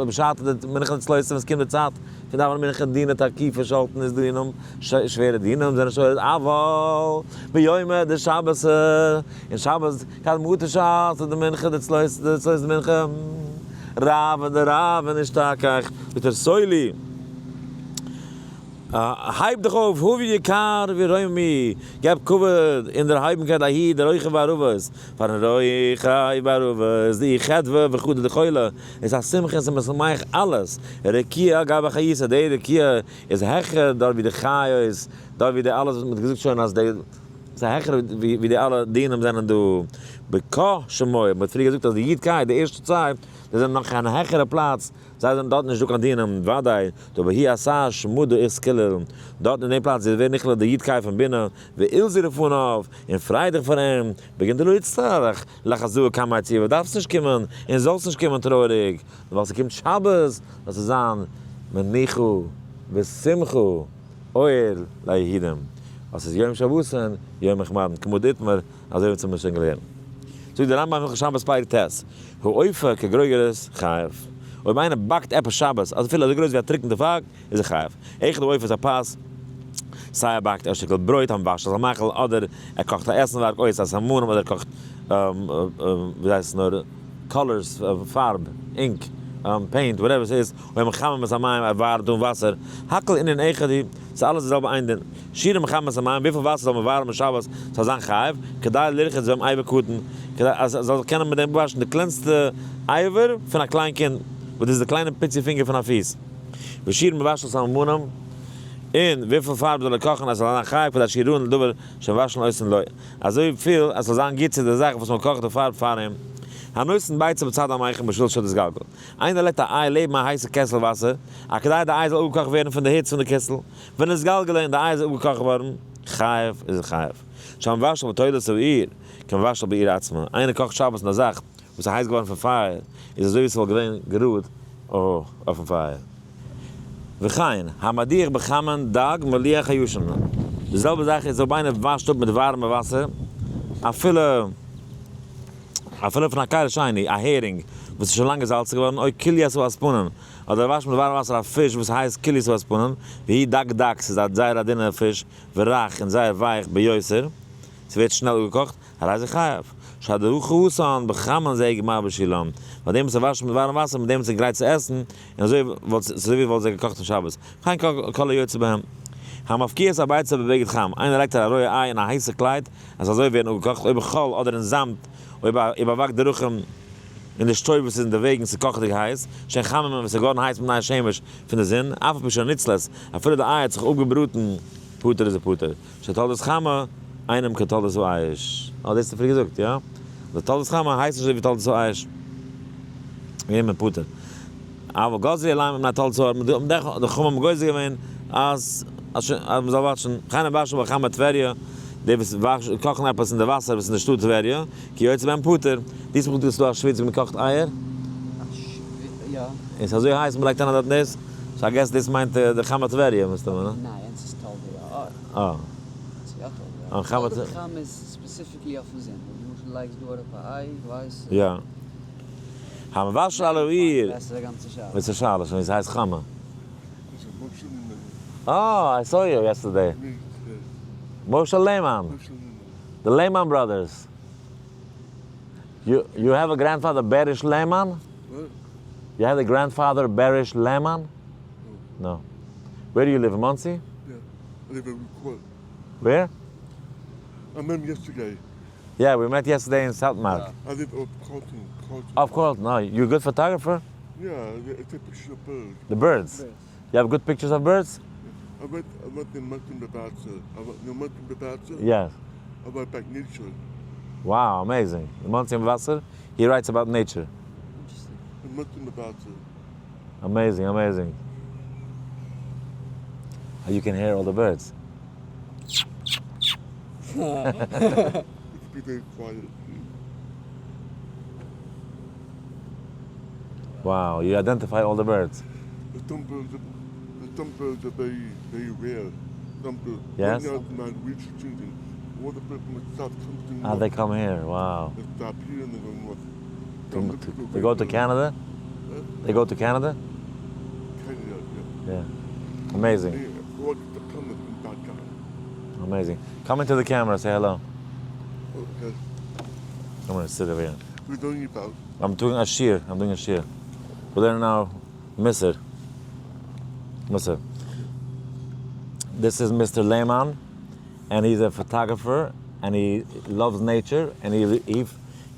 בשעתא דמנחה דצלותא ווען ס'קומט די צייט פון דאווענען מנחה דינא תקיפא שלטן איז דינים שווערע דינים זענען שולט אבל ביומא דשבתא אין שבת כד מטא שעתא דמנחה דצלותא דצלותא דמנחה רעוא דרעוין אשתכח זאגט ער סולי הייב דיך אויף, הבי יקר ורוממי, געב כבוד און דערהייבנקייט לההוא דרוכב בערבות, פארן רוכב בערבות, דאיהו חדוה וחדא דכולא, איז א שמחה און ס'איז משמח אלעס, רקיע על גבי חיותא, די רקיע איז העכער דארט ווי די חיות, דארט ווי די אלעס וואס מ'האט געזאגט שוין אז די, ס'איז העכער ווי די אלע דינים זענען דא, בקה שמוי, מ'האט פריער געזאגט אז די י' ק' די ערשטע צוויי, די זענען נאך אין א העכערע פלאץ, זיי זענען דארט נישט דא קיין דינים, וודאי, דא בההיא אתר שמא דאתכליל, דארט אין דעם פלאץ ווערט נכלל די י' ק' פון בינה, ואתזהי לפניו, און פריי דיך פאר אים, בגין דלא אצטריך לאחזוה קמיה עציבא, דארפסט נישט קומען, און זאלסט נישט קומען טרויעריג, נאר ווייל ס'קומט שבת, זאל ס'זיין מנוחה ושמחה אור ליהודים, ווייל ס'איז יום שבתון יום מחמדן, כמו דאיתמר, אזוי ווי אונז האבן שוין געלערנט. זאגט דער רמב ם הלכות שבת פרק ט', האופה כגרוגרת חייב. אויב איינער באקט עפעס שבת, אז אפילו אזוי גרויס ווי א טריקענדע פייג, איז ער חייב. אחד האופה איז א פאס, סיי ער באקט א שטיקל ברויט המבשל את המאכל, אדער ער קאכט א עסנווארג, או את הסממנים, אדער ער קאכט ווי הייסט עס נאר, colors, פארב, ink, paint, whatever ס'איז, או מחמם את המים, ער ווארעמט אן וואסער, הכל ענין אחד הוא, ס'איז אלעס די זעלבע איין דין. שיעור מחמם את המים, וויפיל וואסער זאל מען ווארעמען שבת ס'זאל זיין חייב, כדי לרחוץ בהם אבר קטן, כדי אז ער זאל זיך קענען מיט דעם אפוואשן די קלענסטע אבר פון א קליין קינד, וואס דאס איז די קליינע פיצי פינגער פון א פיס. ושיעור מבשל סממנים, און וויפיל פארב זאל ער קאכן אז ס'זאל זיין חייב, כדי שיראן לדבר שמבשלין אותן לו, אזוי פיל אז ס'זאל זיין גוט צו די זאך וואס מען קאכט די פארב פאר אים. הנותן ביצה בצד המיחם בשביל שתתגלגל. איינער לייגט א איי לעבן א הייסע קעסל וואסער, א כדי די איי זאל אפגעקאכט ווערן פון די היץ פון די קעסל, ונתגלגלה און די איי איז אפגעקאכט געווארן, חייב איז ער חייב. שהמבשל בתולדות האור, כמבשל באור עצמה, איינער קאכט שבת אין א זאך וואס איז הייס געווארן פון פייער, איז אזוי ווי עס וואלט געווען גראד אויפן פייער. וכן, המדיח בחמין דג מליח הישן. די זעלבע זאך איז אויב איינער וואשט אפ מיט ווארעמע וואסער, אפילו אפילו פון א כלי שני, א הערינג וואס איז שוין לאנג געזאלצן געווארן, או קוליית האספנים, אדער ער וואשט מיט ווארעם וואסער א פיש וואס הייסט קוליית האספנים, והוא דק דק, ס'איז א זייער א דינע פיש, ורך און זייער ווייך ביותר, ס'ווערט שנעל אפגעקאכט, הרי זה חייב. שהדחתן בחמין זה גמר בשילן. ביי דעם וואס ער וואשט מיט ווארעם וואסער מיט דעם וואס איז גרייט צו עסן, און אזוי וואלט אזוי ווי וואלט זיי געקאכט אום שבת. וכן כל היוצא בהם. המפקיע את הביצה בבגד חם, איינער לייגט א רויע איי אין א הייסע קלייד, עס זאל אזוי ווערן אפגעקאכט, או בחול אדער אין זאמד, אויב באוואקט דרכים אין די שטויב וואס איז אין די וועגן, ס'איז קאכעדיג הייס, שהן חמין וואס איז געווארן הייס מפני השמש פון די זון, אף על פי שנצלית, אפילו די איי האט זיך אפגעבראטן, פטור איז ער פטור. שתולדות חמה אינם כתולדות האש. אה, דאס האסטו פריער געזאגט, יא? די תולדות חמה הייסט נישט אזוי ווי תולדות האש. ווען מען פטור. אבל גזרו עליהם מפני תולדות האור, מען האט די חכמים גוזר געווען אז אז מען זאל וואטשן, וכן המבשל בחמי טבריה, די וואס קאכן עפעס אין די וואסער וואס איז אין די שטאט טבריה, כיוצא בהם פטור. דיס מאל איז דא א שוויץ ווי מען קאכט אייער? יא. און ס'איז אזוי הייס מען לייגט אריין דארטן דאס? so I guess דאס מיינט די חמי טבריה מסתמא, נא? ניין, יענץ איז תולדות האור. אה. ס'איז יא תולדות האור. תולדות חמה איז specifically אויפן זון. ווען למשל לייגסט דא אראפ א איי, ווייס. יא. המבשל על האור. דאס איז א גאנצע שאלה. וואס איז שאלה? שוין ס'הייסט חמה. אה, I saw you yesterday. משה לעמאן. The Lehman Brothers. You have a grandfather Berish Lehman? What? You have a grandfather Berish Lehman? No. No. Where do you live, in Monsey? Yeah. I live in Court. Where? I met him yesterday. Yeah, we met yesterday in South Mark. I live up Carlton. Carlton. Of course, no. You a good photographer? Yeah, I take pictures of birds. The birds. Birds. You have good pictures of birds? I went, I went in Mountain Babata. I went in Mountain Babata. Yes. I write back nature. Wow, amazing. Monsey Wasser, he writes about nature. Interesting. In Mountain Babata. Amazing, amazing. You can hear all the birds. It can be very quiet. Wow, you identify all the birds. The some birds are, the some birds are very, very rare. Some birds. Yes? Right now, it's migration season. All the birds from the south come to Ah, north. they come here. Wow. They stop here and they go north. To, Some to, looking for they go to red birds. Canada? Huh? They go to Canada? Canada, yeah. Yeah. Amazing. They all the coming from Dhaka. Amazing. Come into the camera, say hello. Okay. I'm gonna sit over here. We're doing about I'm doing a shear. I'm doing a shear. We're learning now Misr. Misr. This is Mr. Lehman, and he's a photographer, and he loves nature, and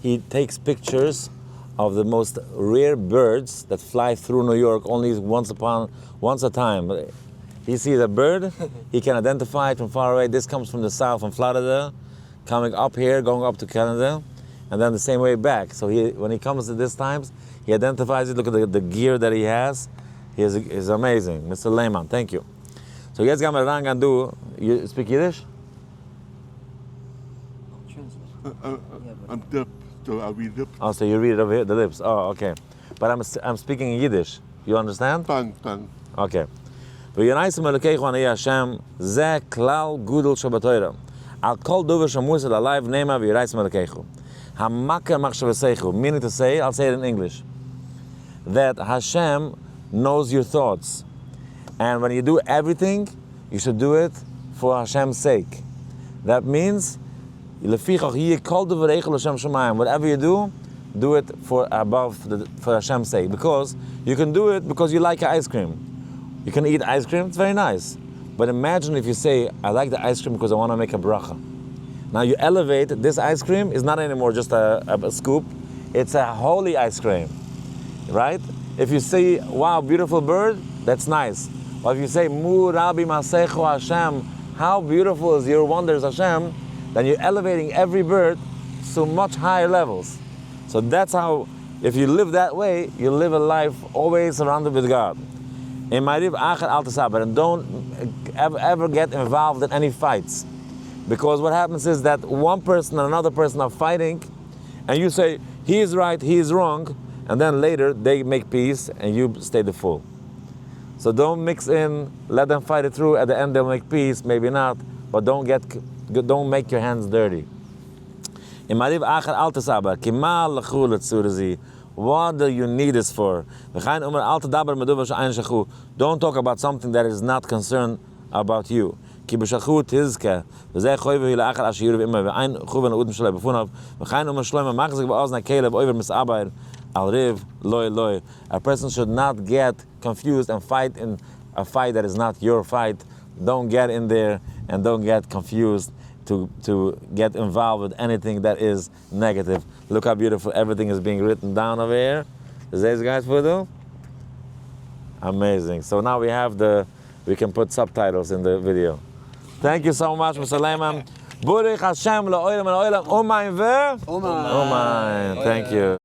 he takes pictures of the most rare birds that fly through New York only once a time. He sees a bird, he can identify it from far away. This comes from the south, from Florida, coming up here, going up to Canada, and then the same way back. So when he comes to this times, he identifies it. Look at the gear that he has. He is amazing. Mr. Lehman, thank you. So jetzt gehen wir ran and do. You speak Yiddish? I'll translate. Yeah, but I'm deaf, so I read lips. Oh, so you read it over here, the lips. Oh, okay. But I'm speaking in Yiddish. You understand? Fine, fine. Okay. וירייסם אלוקיך אני השם, זה כלל גודל שבתורה. על כל דבר שמוסד עליו נאמר וירייסם אלוקיך. המכה מחשבתיך, meaning to say, I'll say it in English, that Hashem knows your thoughts. And when you do everything, you should do it for Hashem's sake. That means, לפיכך יהיה כל דבריך לשם שמיים. Whatever you do, do it for above the, for Hashem's sake. Because you can do it because you like ice cream. You can eat ice cream, it's very nice. But imagine if you say, I like the ice cream because I want to make a bracha. Now you elevate, this ice cream is not anymore just a scoop, it's a holy ice cream, right? If you say, wow, beautiful bird, that's nice. Or if you say, Mu Rabbi Masecho Hashem, how beautiful is your wonders, Hashem, then you're elevating every bird to much higher levels. So that's how, if you live that way, you live a life always surrounded with God. In Ma'ariv Achar Al Tasaber, and don't ever get involved in any fights. Because what happens is that one person and another person are fighting, and you say, he is right, he is wrong, and then later they make peace and you stay the fool. So don't mix in, let them fight it through, at the end they'll make peace, maybe not, but don't get, don't make your hands dirty. עם הריב אחר אל תסבר, כי מה לכו לצור זי, what do you need this for? וכן אומר אל תדבר מדבר שאין שכו, don't talk about something that is not concerned about you. כי בשכו תזכה, וזה חויבה היא לאחר אשר ירב עמו, ואין חובן לאודם שלו בפוניו, וכן אומר שלמה מחזיק באוזני כלב עובר מסבר על ריב, לוי לוי. A person should not get confused and fight in a fight that is not your fight. Don't get in there and don't get confused to get involved with anything that is negative. Look how beautiful everything is being written down over here. Is this guys photo? Amazing. So now we have the, we can put subtitles in the video. Thank you so much, Mr. Lehman. ברוך השם לעולם ולעולם. אמן ו? אמן. אמן. Thank you.